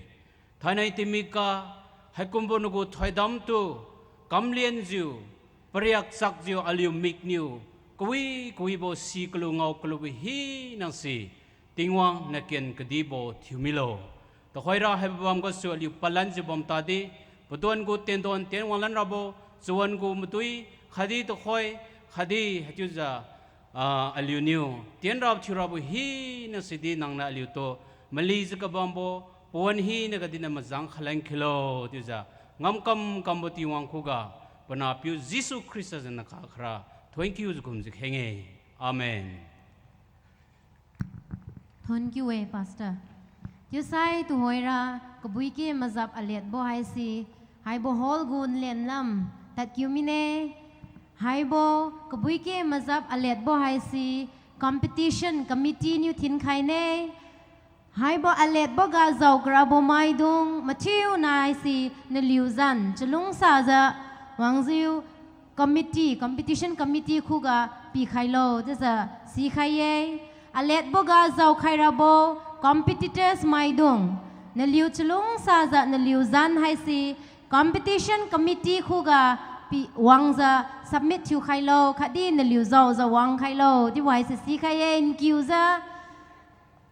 Thainai timikga haikumbo nagu thoidamtu kamlenjiu, pariak chakjiu aliu mikniu kawi kawibo si kalu ngao kalubo hina si Tingwang naken kadibo thiumilo. Tuhoira haibo bam gasu aliu palanjiu bam tadi, paduan gu tendon tenwang lan rabo, chawan gu madui, khatdi tuhoi, khatdi haichiujiu, ah, aliuniu tienrabo thiurabo hina sidi nangniu aliutu malijiu kabambo pawan hina kadiniu majang khalan khilo chiujiu ngamkam kambo Tingwang khuga, panahpiu Jesu Khrista jengniu kakhara thonkiujiu kumjiu kheng-e. Amen. Thonkiu-e, Pastor. Chiusai tuhoira Kabui ke Mazap Aletbo haise haibo hall gu nlen lam tadkiu mine. Haibo Kabui ke Mazap Aletbo haise competition committee niu thinkhaine. Haibo aletbo ga zao karabo maidung mathiu naise naliu zan chalungsajiu wangjiu committee, competition committee khuga pikhailo chiujiu sikhai-e. Aletbo ga zaokhai rabo competitors maidung, naliu chalungsajiu naliu zan haise competition committee khuga pi wangjiu submit thiukhailo khatdi naliu zaojiu wangkhailo chiubo haise sikhai-e. Nkiujiu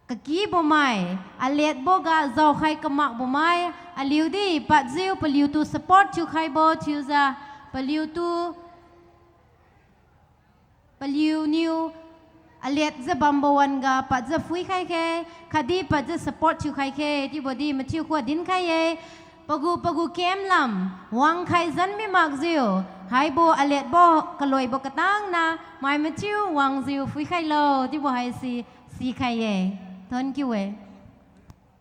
kakibo mai, aletbo ga zaokhai kamakbo mai, aliudi padjiu paliutu support thiukhaibo thiujiu, paliutu paliuniu aletjiu bambo wan-ga padjiu phuikhai khe, khatdi padjiu support thiukhai khe chiubo di mathiu khuga dinkhai-e. Pagu pagu camp lam wangkhai zan mi makjiu, haibo aletbo kaloibo katangna mai mathiu wangjiu phuikhailo chiubo haise sikhai-e. Thonkiu-e.